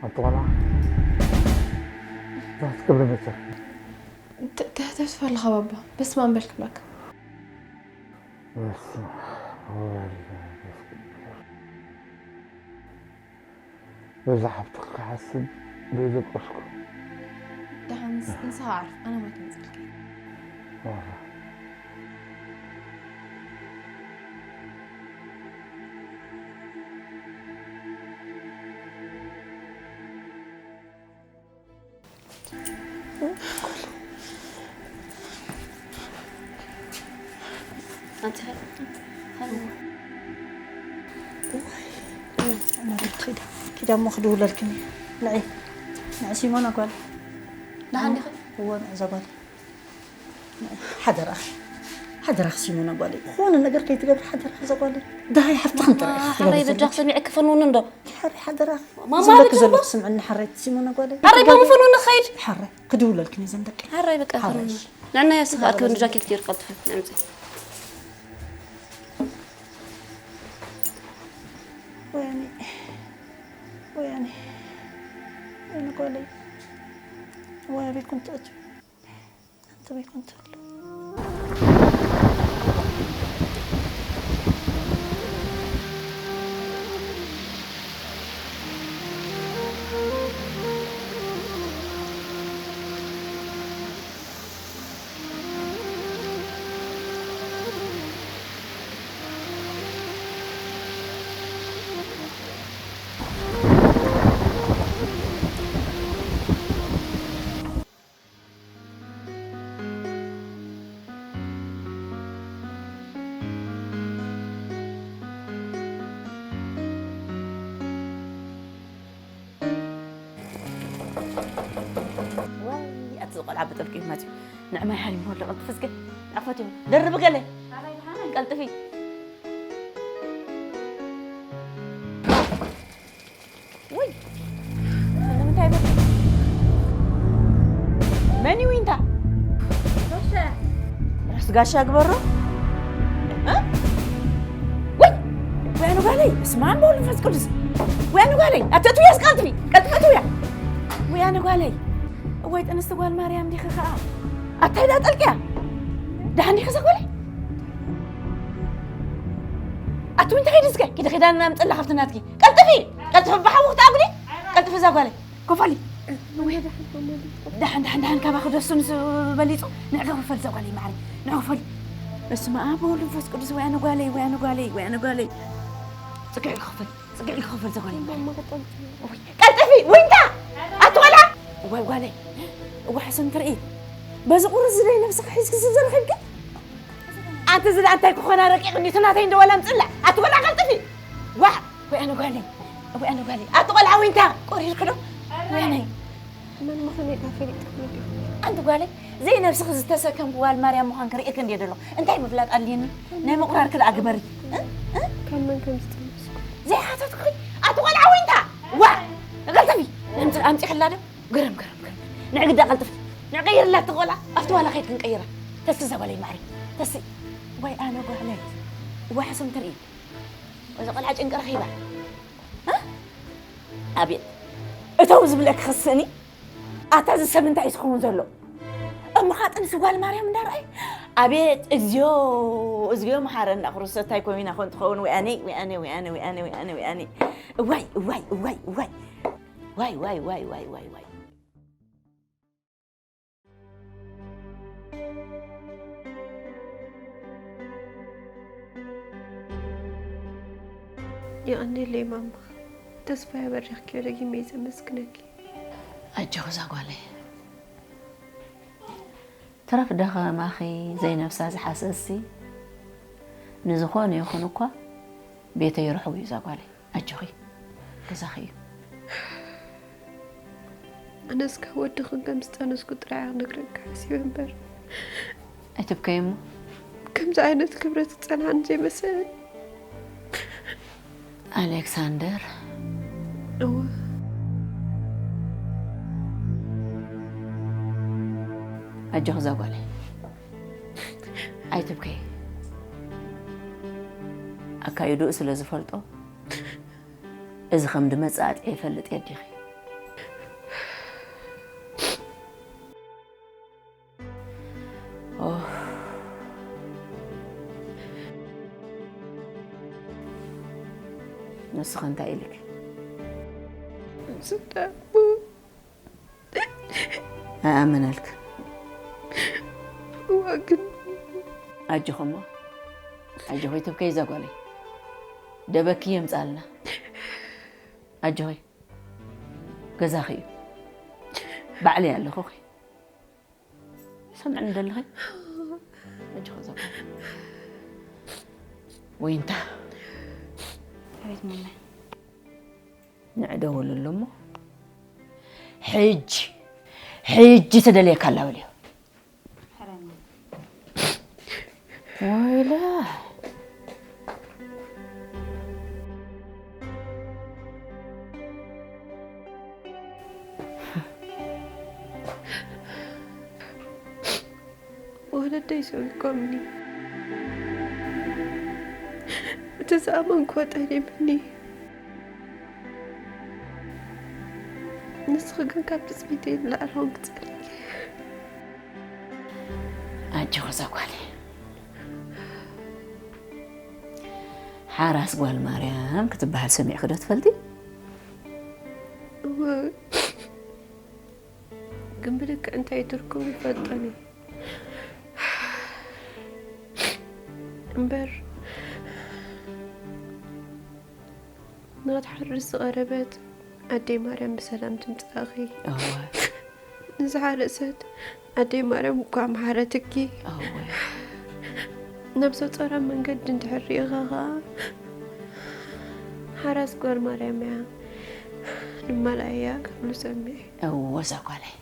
ኣቲ ቆልዓ፣ እንታይ ክትገብሪ መፂኺ? ተ-፣ ተ-፣ ተስፋ ኣለኻ ባባ። በስመ ኣብ በል ክብለካ። በስመ ኣብ ወወልድ ወመንፈስ ቅዱስ። በዛ ሓብትኺ ክሓስብ ዘይደቀስኩ። ደሓን ንስ-፣ ንስኻ ዓርፍ፣ ኣነ ማይ ክመፅልካ እየ። ዋላ። ኣንቲ ኸ-፣ ኸ-፣ ኸ-፣ ኪዳ፣ ኪዳ እሞ ክድውለልክን እየ። ንዒ፣ ንዒ ሲሞና ጓል። ደሓን ዲኺ? እወ፣ ንዒ እዛ ጓል። ሓደራኺ፣ ሓደራኺ ሲሞና ጓለይ፣ ዝኾነ ነገር ከይትገብሪ ሓደራኺ እዛ ጓለይ። ደሃይ ሓፍትኽን ጥራይ ኢኺ ማማ፣ ሓራይ ክገብሪ በጃኺ ዘለኪ። ሰሚዕኪ ፈንውኒ እንዶ። ሓራይ ሓደራኺ። ማማ ዝብለኪ በጃ ዘለኹ እሞ። ስምዕኒ ሓራይ እቲ ሲሞና ጓለይ። ሓራይ ሓደራኺ። በምፍንውኒ ክኸይድ። ሓራይ ክድውለልክን እየ ዘንበቂ። ሓራይ በቃ ሓራይ። ፈንውኒ። ንዕና እያ ስኻ ኣርክብ ንጃኬት ጌር ቀልጥፈ። ንዕምፂ። ወያኔ። ወያኔ። ወያኔ ጓለይ። ወይ ኣበይ ኮን ትኣትዩ? ኣንተ በይ ኮን ትህሉ? ዋይ፣ ኣቲ ቆልዓ ብጥብቂ እዩ መፅዩ። ንዕማይ ሓሪምዎ ኣሎ፣ ቀልጥፊ እስከ። ንዕፈትዮ፣ ደርቢ ገለ። ቀልጥፊ። ውይ፣ ንምንታይ መ-፣ መን እዩ ዊንታ? ራስ ጋሻ ግበሮ። እ? ውይ! ወያነ ጓለይ፣ እስማን በሉ መንፈስ ቅዱስ። ወያነ ጓለይ፣ ኣተትውያስ ቀልጥፊ፣ ቀልጥፊ ኣትውያ። ወያነ ጓለይ፣ እዋይ ጥንስቲ ጓል ማርያም ዲኺ ኸኣ? ኣታይ ዳ ጠልቅያ? ደሓን ዲኺ እዛ ጓለይ? ኣቲ ዊንታ ኸይዲ እስከ፣ ኪዲ ኺዳን ናምፅላ ካብቲ ናትኪ። ቀልጥፊ! ቀልጥፊ ብሓዊ ክትኣጉዲ! እዛ ጓለይ ኮፈሊ። ደሓን ደሓን ደሓን፣ ካባኺ ደሱ ምስ በሊጹ ንዕገ ክፈል እዛ ጓለይ ማዕረይ። ንዕገ ክፈል። በስመ ኣብ ወወልድ ወመንፈስ ቅዱስ። ወይ ኣነ ጓለይ፣ ወይ ኣነ ጓለይ፣ ወይ ኣነ ጓለይ። ጽግዒ ክፈል፣ ጽግዒ ክፈል እዛ ጓለይ ማዕረይ። ቀልጥፊ፣ ዊንታ! ኣቲ ቆልዓ! እዋይ ጓለይ፣ እዋ ሕሱም ትርኢ። በዚ ቁርስ ዝደይ ነብስኺ ሒዝኪ ዝዘርኺብኪ? ኣንቲ ዝላ እንታይ ክኾና ረቂቕ እንዲቱ ናተይ እንደ ወላ ምጽላእ። ኣቲ ቆልዓ ቀልጥፊ! ዋዕ! ወይ ኣነ ጓለይ፣ ወይ ኣነ ጓለይ። ኣቲ ቆልዓ ዊንታ ቆሪርኪ ዶ? ወይነይ። መን ምዃነይ ከ ፈሊጥክኒ ዲኹም? ኣንቲ ጓለይ፣ ዘይነብስኺ ዝተሰከምኩ ጓል ማርያም ምዃንኪ ርእየኪ እንድየ ዘለኹ። እንታይ ምፍላጥ ኣድልየኒ? ናይ ምቑራርኪ ደኣ ግበሪ። እ? እ? ካብ መን ከም ዝጠነስኩ? ዘይሓተትኩኺ? ኣቲ ቆልዓ ዊንታ! ዋዕ! ቀልጥፊ! ኣምጺ-፣ ኣምጺኽላ ዶ? ግርም፣ ግርም፣ ግርም። ንዕግዳ ቀልጥፊ። ንዕቀይርላ እቲ ቆልዓ። ኣብቲ ዋላ ከይድ ክንቀይራ። ተሲ እዛ ጓለይ ማዕረይ። ተሲ። ወይ ኣነ ጓለይ። እዋ ሕሱም ትርኢ። እዚ ቆልዓ ጭንቂ ረኺባ። እ? ኣቤት። እተው ዝብለኪ ክስእኒ። ኣታ እዚ ሰብ እንታይ እዩ ዝኸውን ዘሎ? እምኻ ጥንሲ ጓል ማርያም እንዳረኣይ። ኣቤት፣ እግዚኣብሔር፣ እግዚኣብሔር መሓረና ክርስቶስ፣ እንታይ ኮይና ኮን ትኸውን? ወያኔ፣ ወያኔ፣ ወያኔ፣ ወያኔ፣ ወያኔ፣ ወያኔ። እዋይ፣ እዋይ፣ እዋይ፣ እዋይ። ዋይ፣ ዋይ፣ ዋይ፣ ዋይ፣ ዋይ፣ ዋይ። የቐንየለይ ማማ፣ ተስፋ የበሪኽክዮ፣ ደጊመ እየ ዘመስግነኪ። ኣጆኺ እዛ ጓለይ፣ ትረፍ ደኸማኺ ዘይነብሳ ዝሓሰሲ፣ ንዝኾነ ይኹን እኳ ቤተይ ርሑው እዩ እዛ ጓለይ። ኣጆኺ፣ ገዛኺ እዩ። ኣነስ ካብ ወድኽን ከም ዝጠነስኩ ጥራይ ክነግረካ ሓሲበ እምበር። ኣይትብከይ እሞ። ከምዚ ዓይነት ክብረት ክጸንሓኒ ዘይመሰለኒ። ኣሌክሳንደር። እወ። ኣጆኺ እዛ ጓለይ። ኣይትብከይ። ኣካይድኡ ስለ ዝፈልጦ፣ እዚ ከም ድመጽእ ኣጥዕየ ይፈልጥ እየ ኣዴኺ። ኦህ። ንስኺ እንታይ ኢልኪ? ስዳቡ። ኣይኣመናልክ። እዋ ግን። ኣጆኺ እሞ። ኣጆኺ ኣይትብከይ እዛ ጓለይ። ደበኪ የምጻልና። ኣጆኺ። ገዛኺ እዩ። ባዕለይ ኣለኹኺ። ሰምዕኒ ደለኺ? ኣጆኺ እዛ ጓለይ። ወይንታ። ኣቤት ማማ። ንዕደወለሉ እሞ፣ ሕጂ፣ ሕጂ ትደልየካ ኣላ በልዮ። ወይለ። ወለደይ ሰዊቆምኒ። እቲ ዝኣመንክዎ ጠሊምኒ። ንስኺ ግን ካብ ትጽቢተይ ንላዕሊ ኮንኪ ጸሊእኪ። ኣጆኺ እዛ ጓለይ። ሓራስ ጓል ማርያም ክትበሃል ሰሚዕኪ ዶ ትፈልጢ? እወ። ግን ብልክዕ እንታይ ትርጉም ይፈልጦን እዩ። እምበር፣ ንኽትሓርስ ዝቐረበት ኣደይ ማርያም ብሰላም ትምጻእኺ። እወ። ንዝሓረሰት ኣደይ ማርያም እኳ መሓረትኪ። እወ። ነብሰ ጾራ መንገዲ እንድሕር ርኢኻ ኸኣ፣ ሓራስ ጓል ማርያም እያ፣ ንማልኣ እያ ክብሉ ሰሚዐ። እወ፣ እዛ ጓለይ።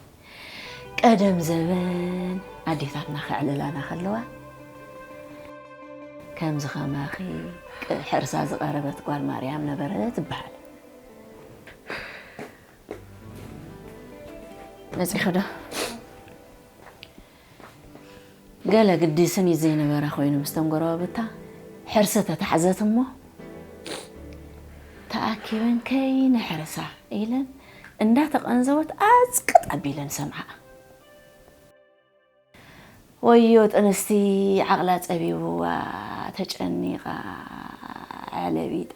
ቀደም ዘበን ኣዴታትና ከዕልላና ከለዋ፣ ከምዚ ኸማኺ ቅ-፣ ሕርሳ ዝቐረበት ጓል ማርያም ነበረት ይበሃል። መጺኺ ዶ? ገለ ግዲ ስኒት ዘይነበራ ኮይኑ፣ ምስተን ጎረባብታ ሕርሲ ተታሕዘት እሞ፣ ተኣኪበን ከይነሕርሳ ኢለን እንዳተቐንዘወት ኣጽቅጥ ኣቢለን ሰምዓኣ። ወዮ ጥንስቲ ዓቕላ ጸቢብዋ፣ ተጨኒቓ፣ ዓለቢጣ፣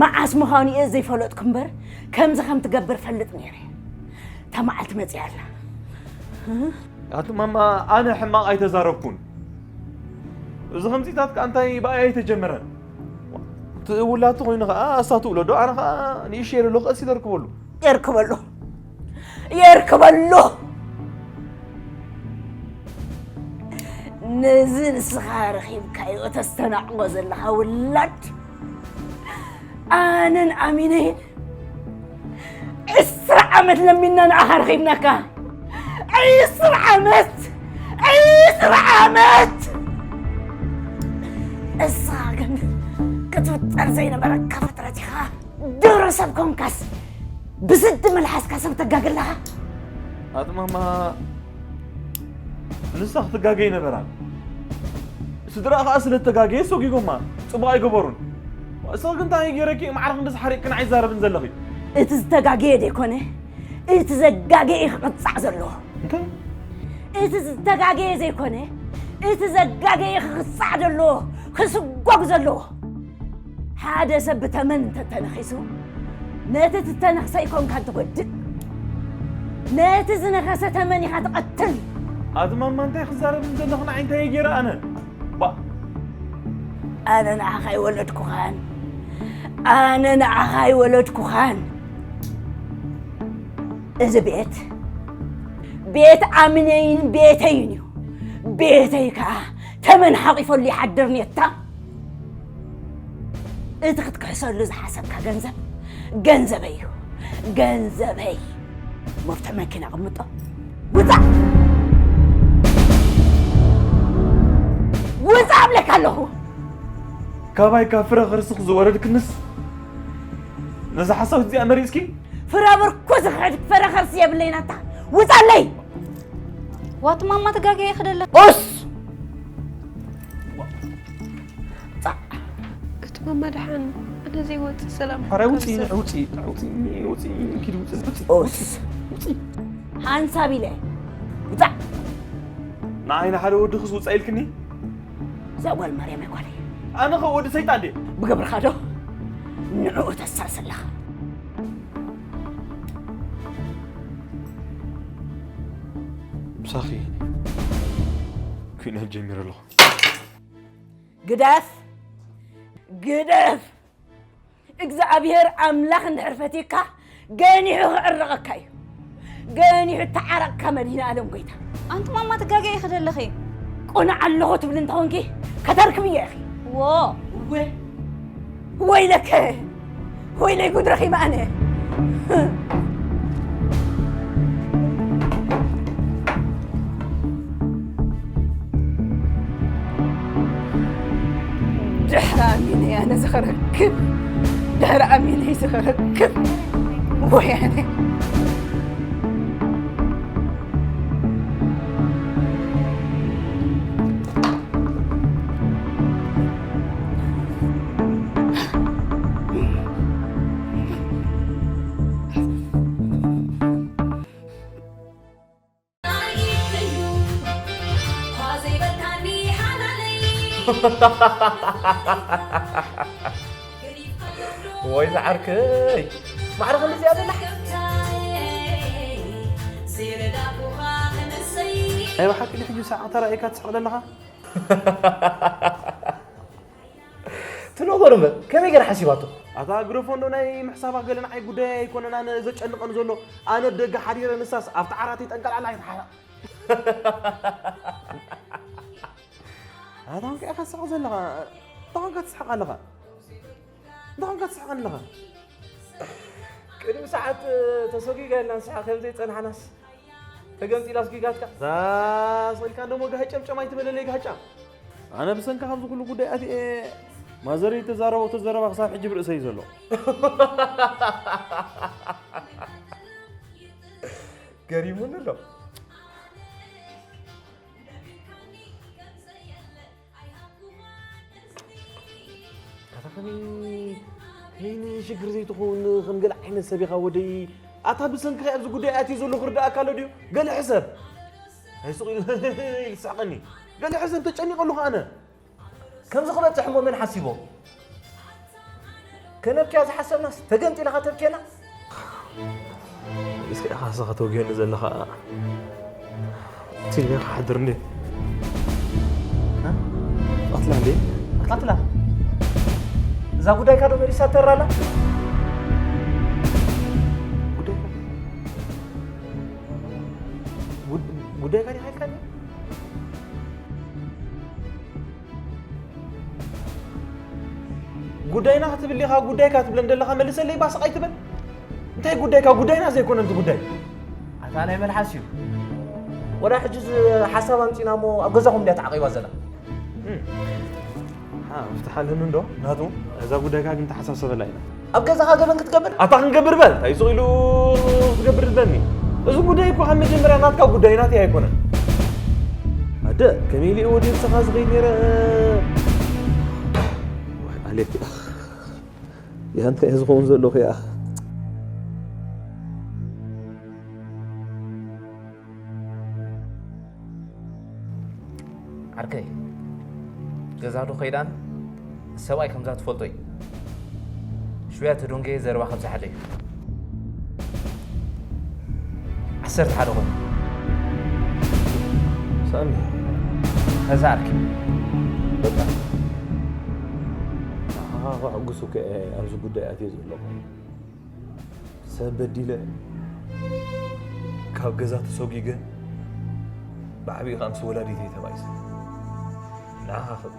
መዓስ ምዃኑ እየ ዘይፈለጥኩ እምበር፣ ከምዚ ከም ትገብር ፈልጥ ነይረ። እታ መዓልቲ መጺኣ ኣላ። ኣቲ ማማ፣ ኣነ ሕማቕ ኣይተዛረብኩን። እዚ ከምዚታት ከኣ እንታይ ብኣይ ኣይተጀመረን። እቲ ውላድ ተኾይኑ ከኣ ኣሳቱ ውለዶ፣ ኣነ ከኣ ንእሽተይ የለሎ ክእሲ ደርክበሉ። የርክበሉ። የርክበሉ። ነዚ ንስኻ ረኺብካዮ ተስተናዕጎ ዘለኻ ውላድ፣ ኣነን ኣሚነይን ዕስራ ዓመት ለሚና ንኣኻ ረኺብናካ። ዕስራ ዓመት! ዕስራ ዓመት! እስኻ ግን ክትፍጠር ዘይነበረካ ፍጥረት ኢኻ። ዶሮ ሰብ ኮንካስ ብስዲ መልሓስካ ሰብ ተጋግለኻ። ኣቲ ማማ፣ ንሳ ክትጋገ ይነበራ። ስድራ ከኣ ስለ ተጋገየ ሰጒጎማ። ጽቡቕ ኣይገበሩን። እስኺ ግን እንታይ ገይረኪ ማዕረ ክንድዚ ሓሪቕክን ኣይዛረብን ዘለኺ? እቲ ዝተጋገየ ደይኮነ፣ እቲ ዘጋገየ ክቕጻዕ ዘለዎ። እንታይ? እቲ ዝተጋገየ ዘይኮነ፣ እቲ ዘጋገየ ክቕጻዕ ዘለዎ፣ ክስጎግ ዘለዎ። ሓደ ሰብ ብተመን እንተተነኺሱ፣ ነቲ ትተነኽሰ ኣይኮንካን ትጎድእ፣ ነቲ ዝነኸሰ ተመን ኢኻ ትቐትል። ኣቲ ማማ፣ እንታይ ክዛረብ ዘለኹ? ንዓይ እንታይ ገይረ ኣነ? ባ- ኣነ ንዓኻ ኣይወለድኩኻን፣ ኣነ ንዓኻ ኣይወለድኩኻን። እዚ ቤት ቤት ኣሚነይን ቤተይን እዩ። ቤተይ ከኣ ተመን ሓቂፈሉ ይሓድር ኔታ። እቲ ክትክሕሰሉ ዝሓሰብካ ገንዘብ፣ ገንዘበይ እዩ። ገንዘበይ። መፍትሒ መኪና ኣቕምጦ። ውጻእ! ውጻእ እብለካ ኣለኹ። ካባይ ካብ ፍረ ከርስኽ ዝወረድክንስ፣ ነዛ ሓሳዊት እዚኣ መሪጽኪ? ፍረ ብርኩ ዝኽሕድ ፍረ ከርሲ የብለይን ኣታ። ውጻለይ! ዋት ማማ ትጋገ ይኽደለ። ኡስ! ጻዕ! እቲ ማማ ደሓን፣ ኣነ ዘይወጽእ ሰላም ሓራይ ውጺ፣ ክከስር። ውጺ፣ ውጺ፣ ውጺ፣ ኪድ ውጺ፣ ውጺ፣ ኡስ! ውጺ። ሓንሳብ ኢለ። ውጻእ! ንዓይ ንሓደ ወዲ ክስ ውጻእ ኢልክኒ? እዛ ጓል ማርያም ኣይኮነ። ኣነ ኸ ወዲ ሰይጣን ድየ? ብግብርኻ ዶ ንዕኡ ተሳስ ኣለኻ? ምሳኺ ኩናት ጀሚረ ኣለኹ። ግደፍ! ግደፍ! እግዚኣብሔር ኣምላኽ እንድሕር ፈትዩካ ገኒሑ ክዕርቐካ እዩ። ገኒሑ እተዓረቕካ መድህን ኣለም ጎይታ። ኣንቲ ማማ ትጋገ ኢኺ ዘለኺ። ቆንዓ ኣለኹ ትብሊ እንተኾንኪ ከተርክብዮ ኢኺ። ዎ። እወ። ወይለከ! ወይለይ ጉድ ረኺበ ኣነ። ድሕሪ ኣሚነይ ኣነ ዝኸረክብ፣ ድሕሪ ኣሚነይ ዝኸረክብ ወያነ። ወይ ዝዓርከይ፣ ማዕረ ክንድዚኣ ደላ። ናይ ብሓቂ ድዩ ሕጂ ሳዕ ተራእየካ ትስሕቕ ዘለኻ? ትነገር እምበር፣ ከመይ ገይራ ሓሲባቶ? ኣታ ግደፎ እንዶ ናይ ምሕሳባ ገለ ንዓይ ጉዳይ ኣይኮነን ኣነ ዘጨንቐኒ ዘሎ። ኣነ ደገ ሓዲረ ንሳስ ኣብቲ ዓራት ይጠንቀልዓላ ኣይትሓሳቕ። ኣታ እንታይ ኢኻ ትስሕቕ ዘለኻ? እንታይ ኮንካ ትስሕቕ ኣለኻ? እንታይ ኮንካ ትስሕቕ ኣለኻ? ቅድሚ ሰዓት ተሰጒጋ ኢልና ንስሓ ከም ዘይጸናሕናስ ተገምጢላ ኣስጒጋትካ። እዛ ስቕ ኢልካ እንደሞ ጋህጨምጨም ኣይትበለለይ ጋህጫ። ኣነ ብሰንካ ካብዚ ኩሉ ጉዳይ ኣትየ ማዘረይ ተዛረቦ ተዘረባ ክሳብ ሕጂ ብርእሰይ ዘሎ። ገሪሙኒ ኣሎ። ኣታ ከመይ ከይኒ ሽግር ዘይትኸውን ከም ገለ ዓይነት ሰብ ኢኻ ወደይ። ኣታ ብሰንክኻ ኣብዚ ጉዳይ ኣትዩ ዘሎ ክርዳእካ ኣሎ ድዩ? ገለ ሕሰብ። ኣይስቕ ኢሉ ኢሉ ዝስሕቐኒ። ገለ ሕሰብ ተጨኒቐ ኣለኹ ኣነ። ከምዚ ክበጽሕ እሞ መን ሓሲቦ? ከነብክያ ዝሓሰብናስ ተገንጢልኻ ተብክየና። እስከ ኢኻ ስኻ ተወጊኦኒ ዘለኻ። ትልቤ ክሓድር እንዴ? እ? ቀትላ እንዴ? ቀትላ? እዛ ጉዳይካ ዶ መሊሳ ተራላ? ጉዳይካ? ጉድ-፣ ጉዳይካ ዲኻ ኢልካኒ? ጉዳይና ክትብል ዲኻ፣ ጉዳይካ ትብለን ዘለኻ መልሰለይ፣ ባስቕ ኣይትበል። እንታይ ጉዳይካ? ጉዳይና ዘይኮነ እቲ ጉዳይ። ኣታ ናይ መልሓስ እዩ። ወላ ሕጂ እዚ ሓሳብ ኣምጺና እሞ ኣብ ገዛኹም እንድያ ተዓቒባ ዘላ። እም። ሓ፣ ፍትሓልኒ እንዶ፣ ናቱ፣ እዛ ጉዳይካ ግን ተሓሳሰበላ ኢና። ኣብ ገዛኻ ገበን ክትገብር? ኣታ ክንገብር በል፣ እንታይ ስቕ ኢሉ ክትገብር ድለኒ? እዚ ጉዳይ እኮ ካብ መጀመርያ ናትካ ጉዳይ ናተይ ኣይኮነን። ኣደ፣ ከመይ ኢለ እየ ወዲ ንስኻ ዝኸይድ ነይረ? ወይ ኣሌክ፣ ያ እንታይ ዝኸውን ዘለኹ ያ? ዓርከይ፣ ገዛ ዶ ከይዳን ሰብኣይ ከምዛ ትፈልጦ እዩ። ሽውያ ተደንገየ ዘረባ ከብዝሓለይ እዩ። ዓሰርተ ሓደ ኮይኑ። ሳሚ። ከዛ ዓርኪ። በቃ። ንዓኻ ከዕግሱ ከ ኣብዚ ጉዳይ ኣትየ ዘለኹ። ሰብ በዲለ፣ ካብ ገዛ ተሰጒገ፣ ብዓቢኡ ከኣ ምስ ወላዲተይ ተባኢሰ። ንዓኻ ክብል።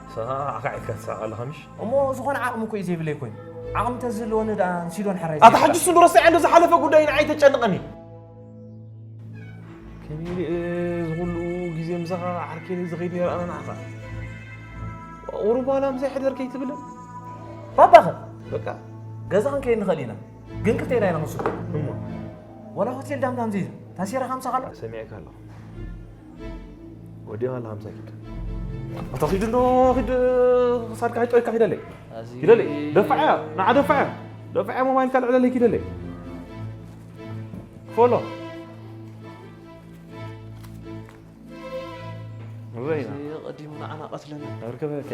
ንስኻ ዓኻ ዒልካ ትስሕቕ ኣለኻ ምሽ? እሞ ዝኾነ ዓቕሚ እኮ እዩ ዘይብለይ ኮይኑ። ዓቕሚ ተዝህልወኒ ደኣ ንሲዶን ሕራይ ኣታ ዘይብላ። ሓጅስ እንዶ ረስዐ እንዶ ዝሓለፈ ጉዳይ ንዓይ ተጨንቐኒ። ከመይ ኢለ እዚ ኩሉ ግዜ ምሳኻ ዓርከይ ዝኸይድ ነይረ ኣነ ንዓኻ። ቁሩብ ዋላ ምሳይ ሕደር ከይትብልን? ባባኸ? በቃ። ገዛ ክንከይድ ንኽእል ኢና። ግን ክልቴና ኢና ክንስዶ። እሞ? ዋላ ሆቴል ዳምዳም ዘይብል። ታሲራ ከምሳ ካሎ? ሰሚዐካ ኣለኹ። ወዲኻ ኣለኻ ምሳይ ኪድ። ኣታ ኪድ እንዶ ኪድ ክሳድካ ኣይጠይካ ኪደለይ። ኣዚ ኪደለይ። ደፋዕያ፣ ንዓ ደፋዕያ። ደፋዕያ ሞባይልካ ልዕለለይ ኪደለይ። ፎሎ። ርበይና። እዚ ቀዲሙ ንዓና ቀትለና። ርከበካ።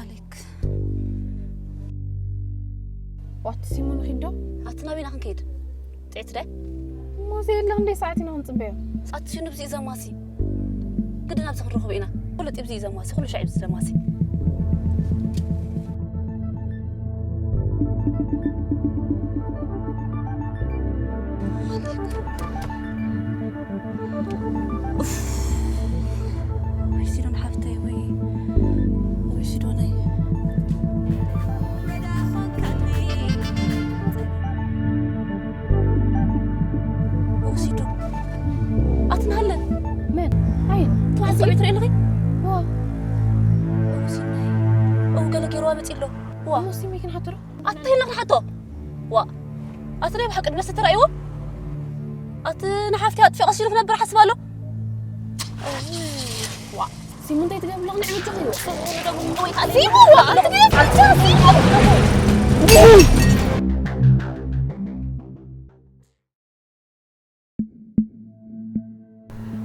ኣሌክ። ዋት ሲሞን ኺዶ? ኣቲ ናበይ ኢና ክንከይድ? ጥዕቲ ዳይ? እሞ ዘየለ ክንደይ ሰዓት ኢና ክንጽበዮ? ሰዓት ሽኑ ብዚ ዘማሲ። ግድን ኣብዚ ክንረኽቦ ኢና። ኩሉ ጢብዚ ዘማሲ፣ ኩሉ ሻዕ ብዚ ዘማሲ። ኡፍ። ወይ ሲዶን ሓፍተይ፣ ወይ፣ ወይ ሲዶነይ። ወሲዱ። ኣትናሃለ። መን? ኣየን? ተባዕት ሰበይቲ ርኢ ኣለኺ? ዋ። ወሲናይ። ኦ፣ ገለ ገይርዋ መጺ ኣሎ። ዋ። ሙስሊም ይክን ሓትሮ? ኣታ ኢልና ክንሓቶ። ዋ። ኣቲ ናይ ብሓቂ ድመስ ተራእይዎ? ኣቲ ንሓፍቲ ኣጥፊ ቀሲሉ ክነብር ሓስብ ኣሎ? ዋ። ሲሙ እንታይ ትገብር ኣለኹ? ንዕብትኺ። ወይ ከዓ ሲሙ፣ ዋ። ኣቲ ድመስ ሲሙ።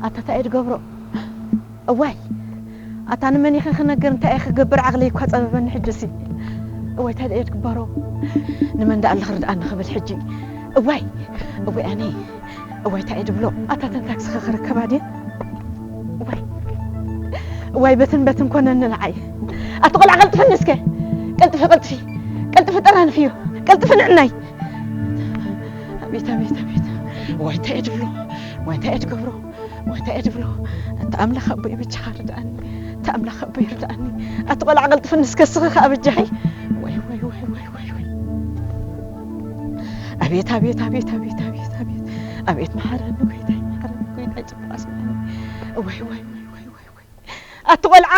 ኣታ እንታይ እየ ዝገብሮ? እዋይ፣ ኣታ ንመን ኢኸ ክነግር? እንታይ እየ ክገብር? ዓቕለይ እኳ ጸበበኒ ሕጅሲ። እዋይ፣ እንታይ እየ ክግበሮ? ንመን ደኣ ኣለኽ ርድኣኒ ክብል ሕጂ? እዋይ፣ እዋይ፣ ኣነ፣ እዋይ፣ እንታይ እየ ዝብሎ? ኣታ ተን ታክሲ ኸ ክርከባ ድየ? እዋይ፣ እዋይ፣ በትን በትን ኮነኒ ንዓይ። ኣቲ ቆልዓ፣ ቀልጥፍኒ እስከ። ቀልጥፊ፣ ቀልጥፊ፣ ቀልጥፊ፣ ጠራንፍዮ። ቀልጥፊ ንዕናይ። ኣቤት፣ ኣቤት፣ ኣቤት። ዋይ፣ እንታይ እየ ዝብሎ? ዋይ፣ እንታይ እየ ዝገብሮ? ዋይ፣ እንታይ እየ ዝብሎ? ኣታ ኣምላኽ ኣቦይ፣ በጃኻ ርድኣኒ። ኣታ ኣምላኽ ኣቦይ፣ ርድኣኒ። ኣቲ ቆልዓ፣ ቀልጥፍኒ እስከ፣ እስኺ ከኣ በጃኺ። ዋይ፣ ዋይ፣ ዋይ፣ ዋይ፣ ዋይ፣ ዋይ። ኣቤት፣ ኣቤት፣ ኣቤት፣ ኣቤት፣ ኣቤት፣ ኣቤት። ኣቤት፣ መሓረኒ ጎይታይ፣ መሓረኒ ጎይታይ፣ ጽቡቕ ኣስምዓኒ። ዋይ፣ ዋይ፣ ዋይ፣ ዋይ፣ ዋይ፣ ዋይ። ኣቲ ቆልዓ፣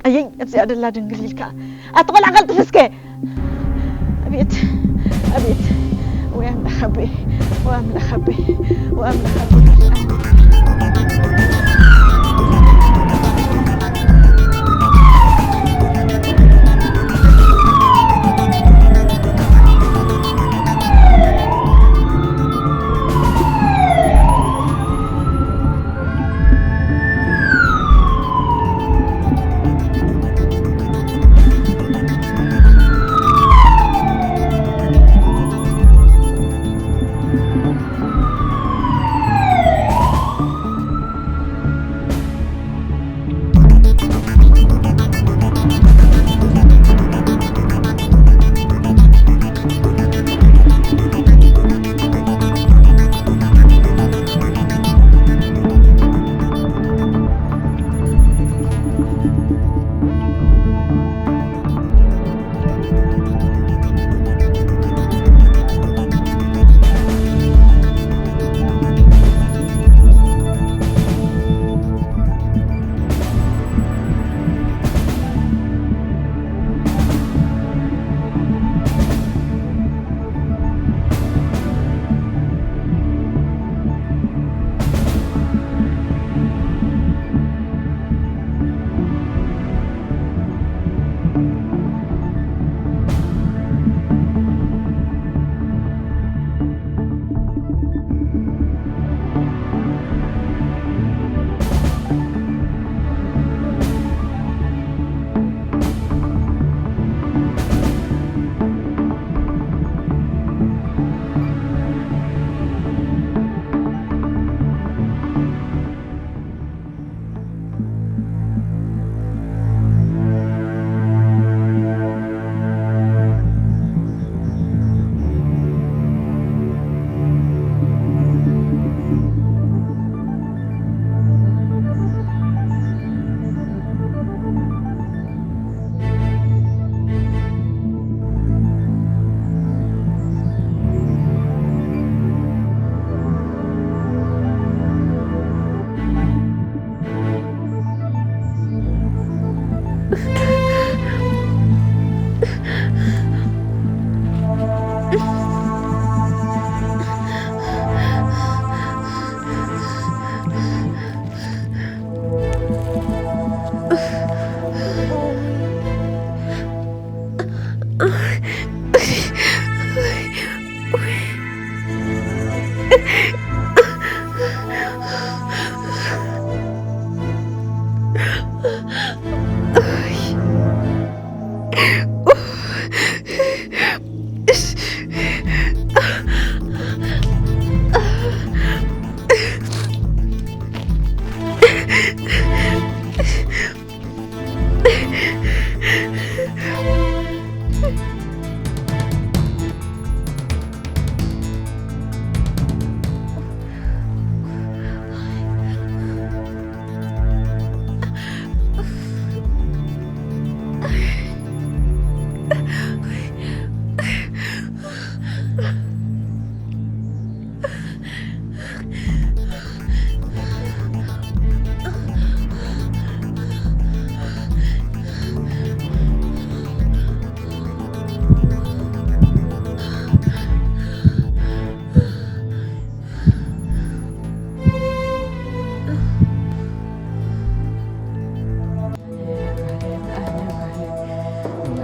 ኣየይ፣ ኣብዚኣ ደላ ድንግል ኢልካ። ኣቲ ቆልዓ፣ ቀልጥፍ እስከ። ኣቤት፣ ኣቤት። ወይ ኣምላኽ ኣቦይ፣ ወይ ኣምላኽ ኣቦይ፣ ወይ ኣምላኽ ኣቦይ።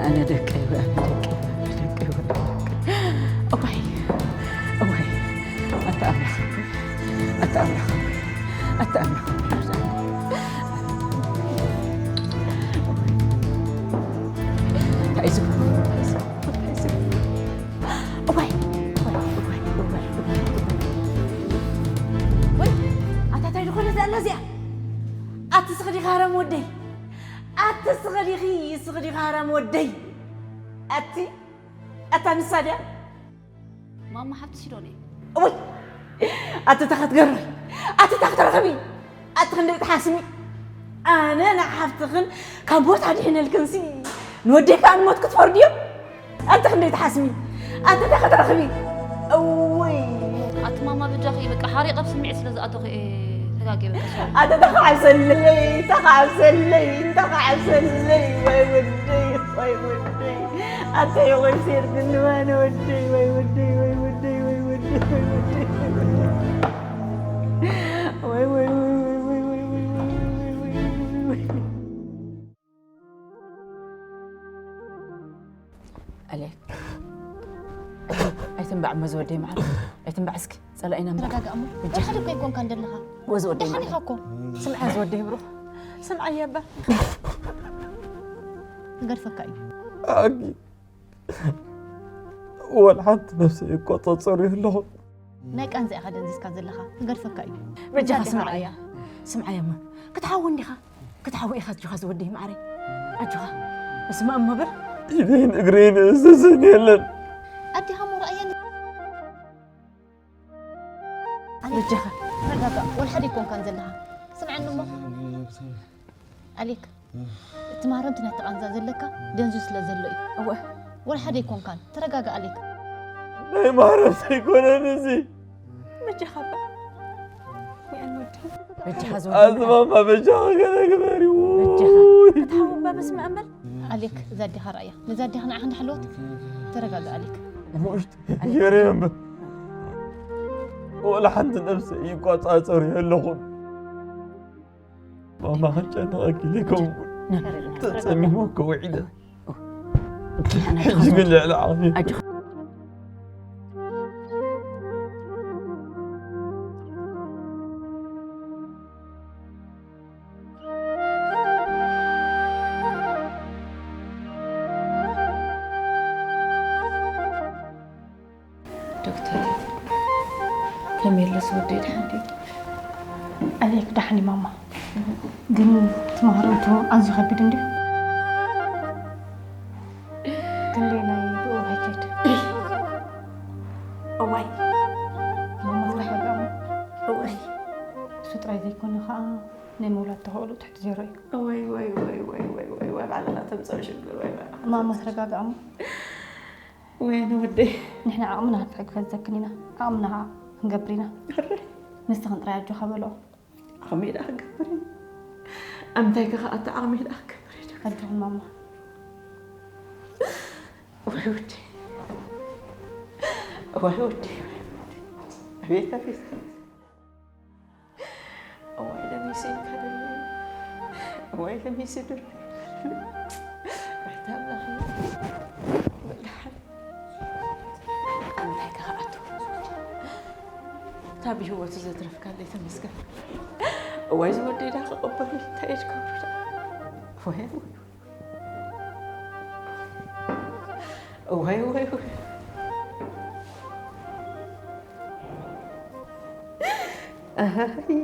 ኣነ ደቀይ፣ ኣነ ደቀይ፣ ኣነ ደቀይ፣ ኣነ ደቀይ። እዋይ፣ እዋይ፣ ኣታ ኣምላኽ፣ ኣታ ኣምላኽ፣ ኣታ ኣምላኽ። እንታይ እዩ ዝብሉ? እንታይ እዩ ዝብሉ? እንታይ እዩ ዝብሉ? እዋይ፣ እዋይ፣ እዋይ፣ እዋይ፣ እዋይ። ወይ፣ ኣታ እንታይ ዝኾነት ኣላ እዚኣ? ኣቲ ስኽዲ ሃራም ወደይ። ኣቲ ስኽዲኺ፣ ስኽዲ ሃራም ወደይ። ኣቲ፣ ኣታ ንሳ ድያ? ማማ ሓፍትሽ ዶ ነይ? እውይ! ኣቲ እታ ክትገርሚ፣ ኣቲ እታ ክትረኽቢ፣ ኣቲ ክንደይ ትሓስሚ። ኣነ ንሓፍትኽን ካብ ሞት ኣድሒነልክንሲ ንወደይ ከኣ ንሞት ክትፈርድዮ? ኣቲ ክንደይ ትሓስሚ፣ ኣቲ እታ ክትረኽቢ። እውይ! ኣቲ ማማ በጃኺ በቃ ሓሪቐ ኣብ ስምዒት ስለ ዝኣተኹ እየ ተጋግየ በቃ ሶሪ። ኣቲ ተኻዕብሰለይ፣ ተኻዕብሰለይ፣ ተኻዕብሰለይ፣ ወይ ወደይ፣ ወይ ወደይ። ኣታ ይቆይ ሴር ግን ንዋነ ወደይ፣ ወይ ወደይ፣ ወይ ወደይ፣ ወይ ወይ ወይ ወይ ወይ ወይ ወይ ኣሌክ፣ ኣይትንባዕ እሞ ዝወደይ መዓር፣ ኣይትንባዕ እስኪ፣ ጸላኢና እምበር። ተረጋጋእ እሞ። ብጃኻ። ሓደ እኮ ኣይኮንካን ዘለኻ። ወ ዝወደይ ደሓን መዓር። ኢኻ እኮ። ስምዓ ዝወደይ ብሩኽ። ስምዓ እያ እባ። ክገድፈካ እዩ። ኣጊ፣ ወላ ሓንቲ ነብሰይ ይቆጻጸሩ ኣለኹ። ናይ ቃንዛ ኢኻ ደንዚዝካ ዘለኻ። ክገድፈካ እዩ። በጃኻ ስምዓ እያ። ስምዓ እያ እሞ። ክትሓዊ እንዲኻ። ክትሓዊ ኢኻ ኣጆኻ ዝወደይ መዓረይ። ኣጆኻ። እስማ እሞ በል። ኢደይን እግረይን እዝዝን የለን። ኣዴኻ እሞ ረኣየኒ። በጃኻ። ተረጋጋእ። ወላ ሓደ ኣይኮንካን ዘለኻ። ስምዓኒ እሞ። ኣሌክ፣ እቲ ማህረምቲ ናይቲ ቃንዛ ዘለካ ደንዙ ስለ ዘሎ እዩ። እወ። ወላ ሓደ ኣይኮንካን። ተረጋጋእ ኣሌክ። ናይ ማህረምቲ ኣይኮነን እዚ። በጃኻ እባ። ይኣን ወዲ። በጃኻ ዝወዲ። ኣዝማማ በጃኻ ገለ ግበሪ። በጃኻ። ውይ። ክትሓዊ እባ በስመ ኣብ በል። ኣሌክ፣ እዛ ኣዴኻ ረኣያ። ነዛ ኣዴኻ ንዓኻ እንዳሓለወት። ተረጋጋእ ኣሌክ። ውሽጥ ገይረ እምበር። ወላ ሓንቲ ነብሰይ ይቆጻጸሩ የለኹን። ማማ ከጨንቐኪ ዘይከውን ተጸሚሞ ከውዒደ። ሕጂ ግን ልዕሊ ዓቕሚ። ኣጆኻ። ዶክተር፣ ከመይ ኣለስ ወደይ፣ ደሓን ድዩ? ኣሌክ ደሓን እዩ ማማ፣ ግን ትማህረምቱ ኣዝዩ ከቢድ እንድዩ። ክንደይ ናይ ብኡ ሃይከድ። እዋይ። ማማ ተረጋግኣ። እዋይ። እሱ ጥራይ ዘይኮነ ከዓ ናይ ምውላድ ተኽእሎ ትሕቲ ዜሮ እዩ። እዋይ፣ ወይ፣ ወይ፣ ወይ፣ ወይ፣ ወይ፣ ወይ፣ ባዕልኻ ተምፅኦ ሽግር፣ ወይ ባዕልኻ ማማ ተምፅኦ ሽግር። ተረጋግኣ እሞ። ወይኒ ወደይ። ንሕና ዓቕምና ክንሕግዘክን ኢና። ዓቕምና ከዓ ክንገብር ኢና። ሕራይ። ንስኽን ጥራይ ኣጆኻ በልኦ። ዓቕመይ ደኣ ክገብር እየ። ኣምንታይ ከ ከኣ እቲ ዓቕመይ ደኣ ክገብር እየ። ኣጆኹም ማማ። ወይ ወደይ። ወይ ወደይ። ኣቤት ኣቤት። እዋይ ለሚሰ እንካ ደሎ፣ እዋይ ለሚሰ ደሎ። ኣታ ኣምላኽ፣ ወላሓን ኣምላኽ ከኸኣቱ። እታ ብህይወቱ ዘትረፍካለይ ተመስገን። እዋይ ዝወደይ ዳ ክቕበል እንታይ እየ ዝገብሮ ዳ? እዋይ፣ እዋይ፣ እዋይ። እዋይ፣ እዋይ፣ እዋይ። ኣሃይ።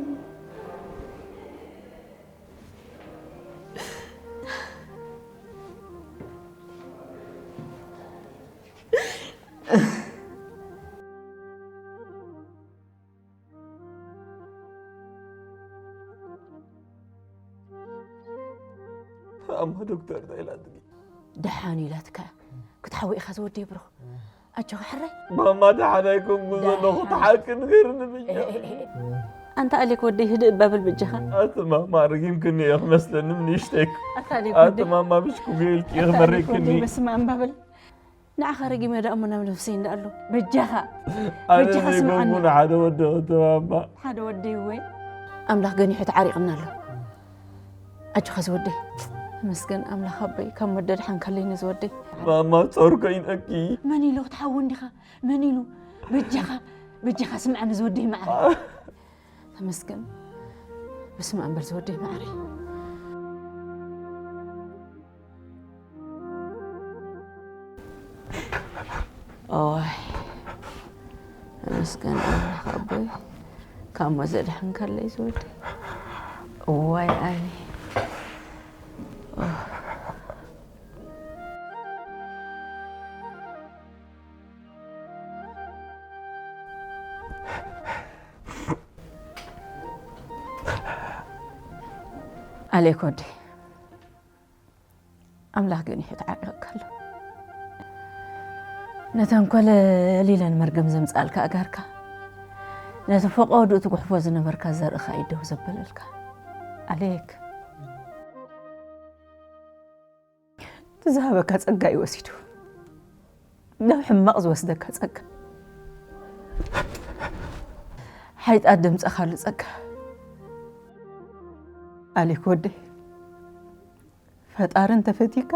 ኣማ ዶክተር እንታይ ኢላትኪ? ደሓን ኢላትካ። ክትሓዊ ኢኻ ዝወደይ ብሩኽ። ኣጆኻ ሕራይ። ማማ ደሓን ኣይኮንኩን ዘለኹ፣ ኣታ ትሓቂ ንገርኒ ብቻ። ኣንታ ኣሌክ ወደይ ህድእ እባ በል በጃኻ። ኣቲ ማማ ርጊምክኒ እየ ክመስለኒ ንእሽተይ። ኣታ ኣሌክ ኣቲ ወደይ። ማማ ምሽ ክጉየልኪ ኣታ ኣሌክ ክመሪክኒ። ወደይ በስመ ኣብ እባ በል። ንዓኻ ረጊመ ደኣ እሞ ናብ ነፍሰይ እንዳ ኣሎ። በጃኻ። ኣነ በጃኻ ስምዓኒ። ዘይኮንኩን ሓደ ወዲ ክተማማ። ሓደ ወደይ ወይ። ኣምላኽ ገኒሑ ተዓሪቕና ኣሎ። ኣጆኻ ዝወደይ። ተመስገን ኣምላኽ ኣቦይ፣ ካብ ሞት ደድሓንካለይኒ ዝወደይ። ማማ ጾር ኮይነኪ። መን ኢሉ ክትሓዊ እንዲኻ? መን ኢሉ? በጃኻ፣ በጃኻ ስምዓኒ ዝወደይ መዓረይ። ተመስገን። በስመ ኣብ በል ዝወደይ መዓረይ። እዋይ፣ ተመስገን ኣምላኽ ኣቦይ፣ ካብ ሞት ዘድሓንካለይ ዝወደይ። እዋይ፣ ኣይ። ኣሌክ ወደይ፣ ኣምላኽ ገኒሑ ተዓሪቕካ ኣሎ። ነተን ኮለል ኢለን መርገም ዘምጽኣልካ ኣጋርካ፣ ነቲ ፈቐዱኡ ትጉሕፎ ዝነበርካ ዘርእኻ እዩ ደው ዘበለልካ። ኣሌክ፣ እቲ ዝሃበካ ጸጋ እዩ ወሲዱ። ናብ ሕማቕ ዝወስደካ ጸጋ። ሓይጣት ደምጸኻሉ ጸጋ። ኣሌክ ወደይ፣ ፈጣሪ እንተፈትዩካ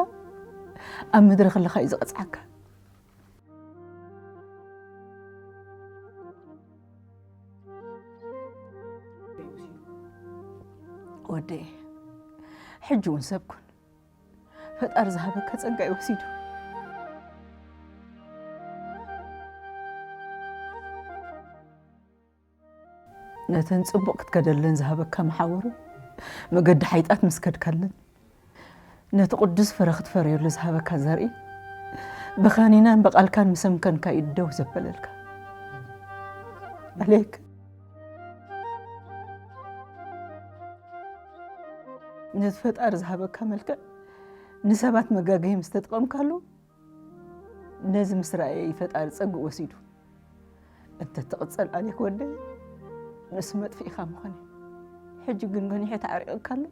ኣብ ምድሪ ክልኻ እዩ ዝቐጽዓካ። ወደይ፣ ሕጂ እውን ሰብ ኩን። ፈጣሪ ዝሃበካ ጸጋ እዩ ወሲዱ። ነተን ጽቡቕ ክትከደለን ዝሃበካ መሓውሩ መገዲ ሓይጣት ምስ ከድካለን፣ ነቲ ቅዱስ ፍረ ክትፈርየሉ ዝሃበካ ዘርኢ ብኻኒናን ብቓልካን ምስ ኣምከንካ እዩ ደው ዘበለልካ። ኣሌክ፣ ነቲ ፈጣሪ ዝሃበካ መልክዕ ንሰባት መጋገዪ ምስ ተጠቐምካሉ፣ ነዚ ምስ ረኣየ እዩ ፈጣሪ ጸግኡ ወሲዱ። እንተ ትቕጸል ኣሌክ ወደይ፣ ንሱ መጥፊእኻ ምኾነ። ሕጂ ግን ገኒሑ ተዓሪቕካ ኣሎ።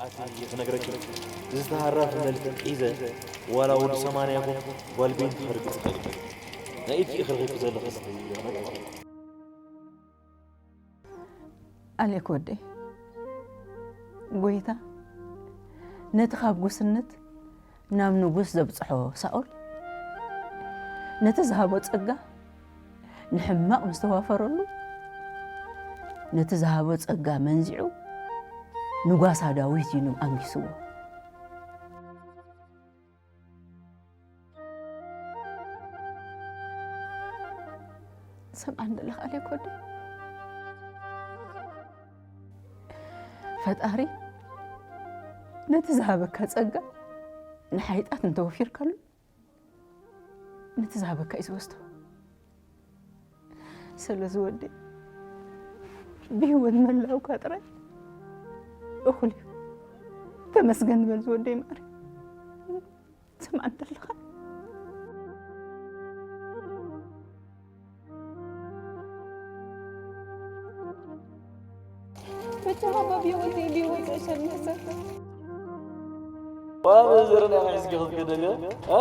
ኣቲ ክነግረኪ፣ ዝተሃራፊ መልክዕ ሒዘ፣ ዋላ ወዲ ሰማንያ ይኹን ጓል ቤት ክርግጽ ይኽእል። ናይ ኢድኪ ኢኺ ረኺብኪ ዘለኺ እስኺ ክነግረኪ። ኣሌክ ወደይ፣ ጎይታ ነቲ ካብ ጉስነት ናብ ንጉስ ዘብጽሖ ሳኦል፣ ነቲ ዝሃቦ ጸጋ ንሕማቕ ምስ ተዋፈረሉ፣ ነቲ ዝሃቦ ጸጋ መንዚዑ ንጓሳ ዳዊት እዩ ኣንጊስዎ። ሰምዓኒ ዘለኻ ኣሌክ ወደይ? ፈጣሪ ነቲ ዝሃበካ ጸጋ ንሓይጣት እንተወፊርካሉ፣ ነቲ ዝሃበካ እዩ ዝወስዶ። ስለዚ ወደይ፣ ብህይወት ምህላውካ ጥራይ እኹል እዩ። ተመስገን ንበል ዝወደይ ማሪ። ትሰምዓኒ ኣለኻ? ብቻ ባባ ቢወት ቢወት ሸሚሰ። ዋው፣ ዘረና ሒዝኪ ክትከደኒ፣ እ?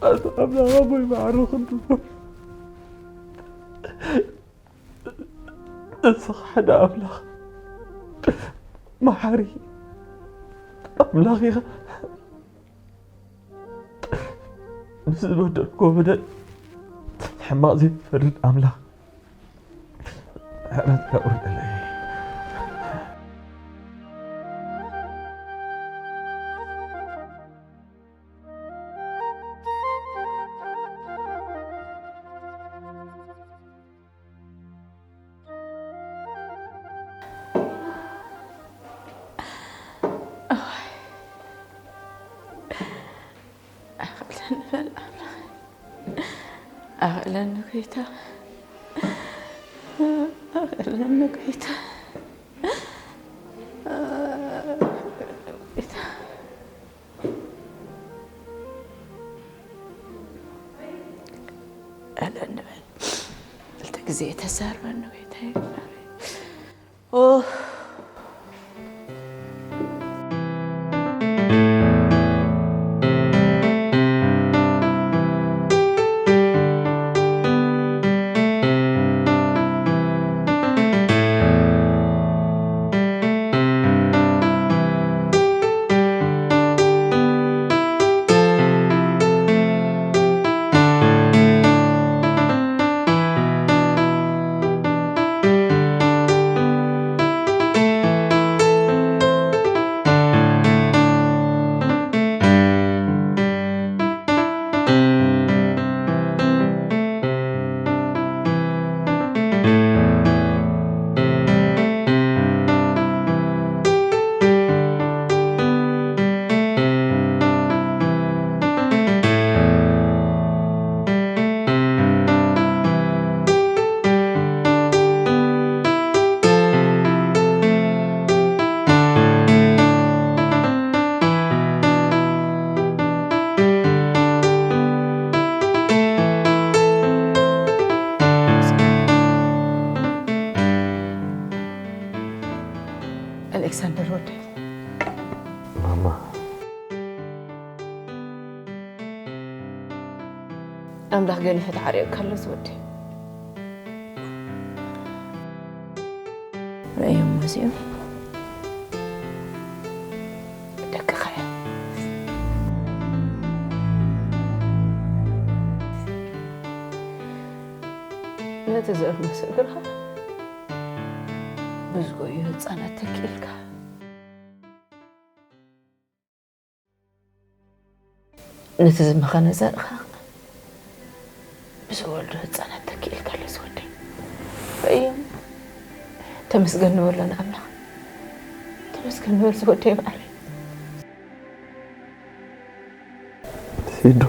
ኣቶ ኣምላኽ ኣቦይ ማዕረ ክንድዞ፣ ንስኻ ሓደ ኣምላኽ መሓሪ ኣምላኽ ኢኻ። ንዝበደልኩዎ በደል ሕማቕ ዘይፈርድ ኣምላኽ፣ ምሕረትካ ኣውርደለይ። ኣኽለን በል ኣምላኽ። ኣኽለኒ ጎይታ። ኣኽለኒ ጎይታ። ኣኽለኒ ጎይታ። ኣኽለኒ በል። ክልተ ግዜ ተዛርበኒ ጎይታ። ኦህ። ኣሌክሳንደር ወደይ። ማማ። ኣምላኽ ገኒሑ ተዓሪቕካ ኣሎ ዝወደይ። ረእዮም መዚኦም ደቅኻ እዮም። ነቲ ዘእርመሰ እግርኻ ብዝጎዩ ህፃናት ተኪእልካ ነቲ ዝመኸነ ዘርእኻ ብዝወልዱ ህፃናት ተኪእልካ ኣሎ ዝወደይ። ረእዮም ተመስገን ንበሎ ንኣምላኽ። ተመስገን ንበል ዝወደይ ማዕረይ። ሲዱ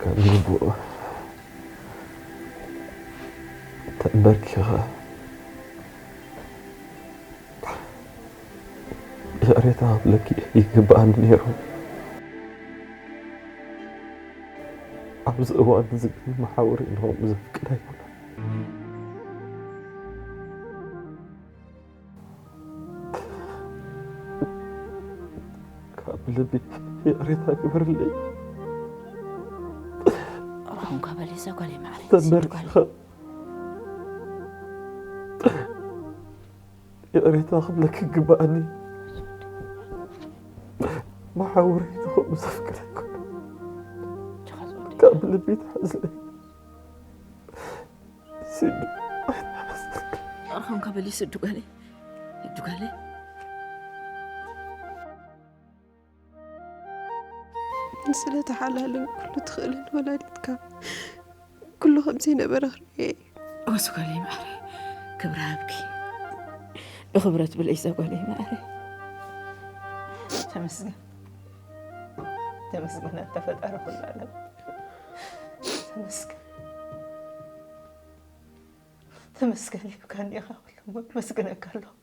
ካብ ልቡ ተንበርኪኻ ይቕሬታ ክብለኪ ይግብኣኒ ነይሩ። ኣብዚ እዋን እዚ ግን መሓውሪ ንኸምኡ ዘፍቅድ ኣይኮነን። ካብ ልቢ ይቕሬታ ግበርለይ። ርሑም ከበል ይዘ ጓለይ ማዕረይ ተንበርኪኻ ይቕሬታ ክብለኪ ይግብኣኒ። መሓውሪ ንኸምኡ ዘፍቅድ ኣይኮነን። ካብ ልቢ ትሓዝለይ። ሲዱ ርሑም ከበል ይስዱ ጓለይ ይዱ ጓለይ ስለ ተሓላልን ኩሉ ትኽእልን ወላዲትካ ኩሉ ከም ዘይነበረ ክርእዮ እየ። ወሱ ጓለይ ማዕረይ ክብሪ ሃብኪ ብኽብረት ብለይ ዘ ጓለይ ማዕረይ። ተመስገን ተመስገን ኣንተ ፈጣሪ ኩሉ ዓለም ተመስገን ተመስገን ይብካኒ ኢኻ ኩሉ መስግነካ ኣለኹ።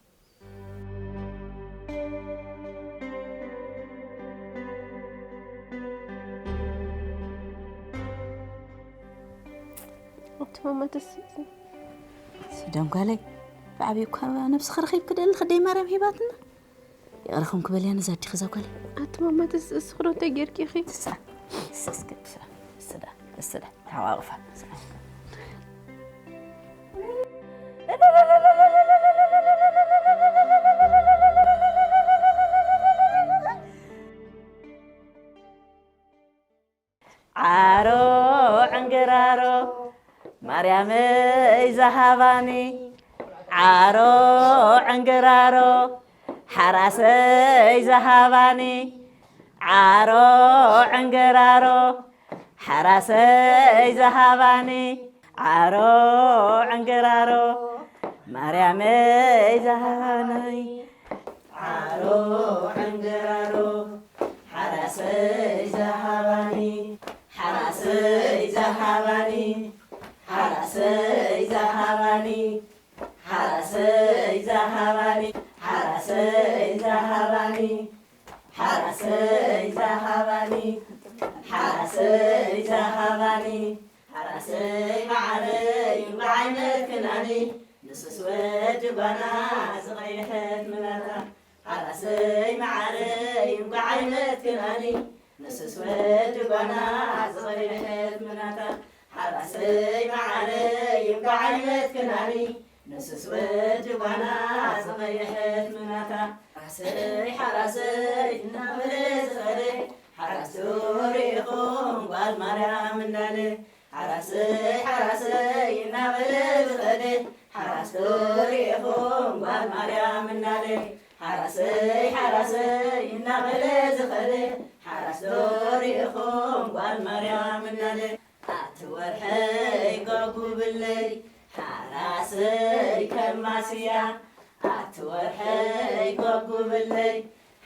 ኣቲ ማማ ተስእ ሲዶን ጓለይ ብዓብዪ እኳ ነብስኺ ረኺብኪ ደሊ ኽደይ ማርያም ሂባትና ይቕረኹም ክበልያ ነዛ ኣዲኺ እዛ ጓለይ ኣቲ ማማ ተስእ እስኽዶ እንታይ ጌርኪ ኢኺ? ትስኣ እስስክትስኣ እስዳ እስዳ ተሓቋቑፋ ዓሮ ዕንግራሮ ማርያመይ ዝሃባኒ ዓሮ ዕንግራሮ ሓራሰይ ዝሃባኒ ዓሮ ዕንግራሮ ሓራሰይ ዝሃባኒ ዓሮ ዕንግራሮ ማርያመይ ዝሃባኒ ዓሮ ዕንግራሮ ሓራሰይ ዝሃባኒ ሓራሰይ ዝሃባኒ ሓራሰይ ዝሃባኒ ሓራሰይ ዝሃባኒ ሓራሰይ ዝሃባኒ ሓራሰይ ዝሃባኒ ሓራሰይ ዝሃባኒ ሓራሰይ መዓረይ እንቋዕ ኣይመትክናኒ ንሱስ ወዲ ጓና ዝቐይሐት ምናታ ሓራሰይ መዓረይ እንቋዕ ኣይመትክናኒ ንሱስ ወዲ ጓና ዝቐይሐት ምናታ ሓራሰይ መዓረይ እንቋዕ ኣይመትክናኒ ንሱስ ወዲ ጓና ዝቐይሐት ምናታ ሓራሰይ ሓራሰይ እናበለ ዝኸደ ሓራስ ዶ ርኢኹም ጓል ማርያም እንዳለ ሓራሰይ ሓራሰይ እናበለ ዝኸደ ሓራስ ዶ ርኢኹም ጓል ማርያም እንዳለ ሓራሰይ ሓራሰይ እናበለ ዝኸደ ሓራስ ዶ ርኢኹም ጓል ማርያም እንዳለ ኣቲ ወርሐይ ጎጉብለይ ሓራሰይ ከማስያ ኣቲ ወርሐይ ጎጉብለይ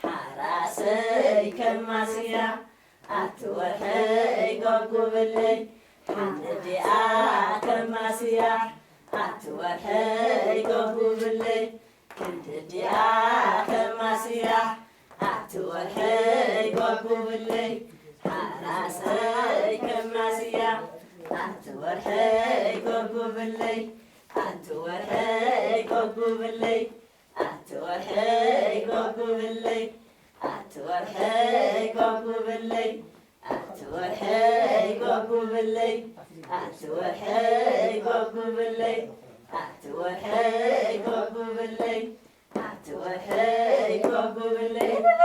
ሓራሰይ ከማስያ ኣቲ ወርሐይ ጎጉብለይ ሓንቲ ዲኣ ከማስያ ኣቲ ወርሐይ ጎጉብለይ ክንዲ ዲኣ ከማስያ ኣቲ ወርሐይ ጎጉብለይ ሓራሰይ ከማስያ ኣቲ ወርሐይ ጎጉብለይ ኣቲ ወርሐይ ጎብለይ ኣቲ ወርሐይ ጎብለይ ኣቲ ወርሐይ ጎብለይ ኣቲ ወርሐይ ጎብለይ ኣቲ ወርሐይ ጎብለይ ኣቲ ወርሐይ ጎብለይ ኣቲ ወርሐይ ጎብለይ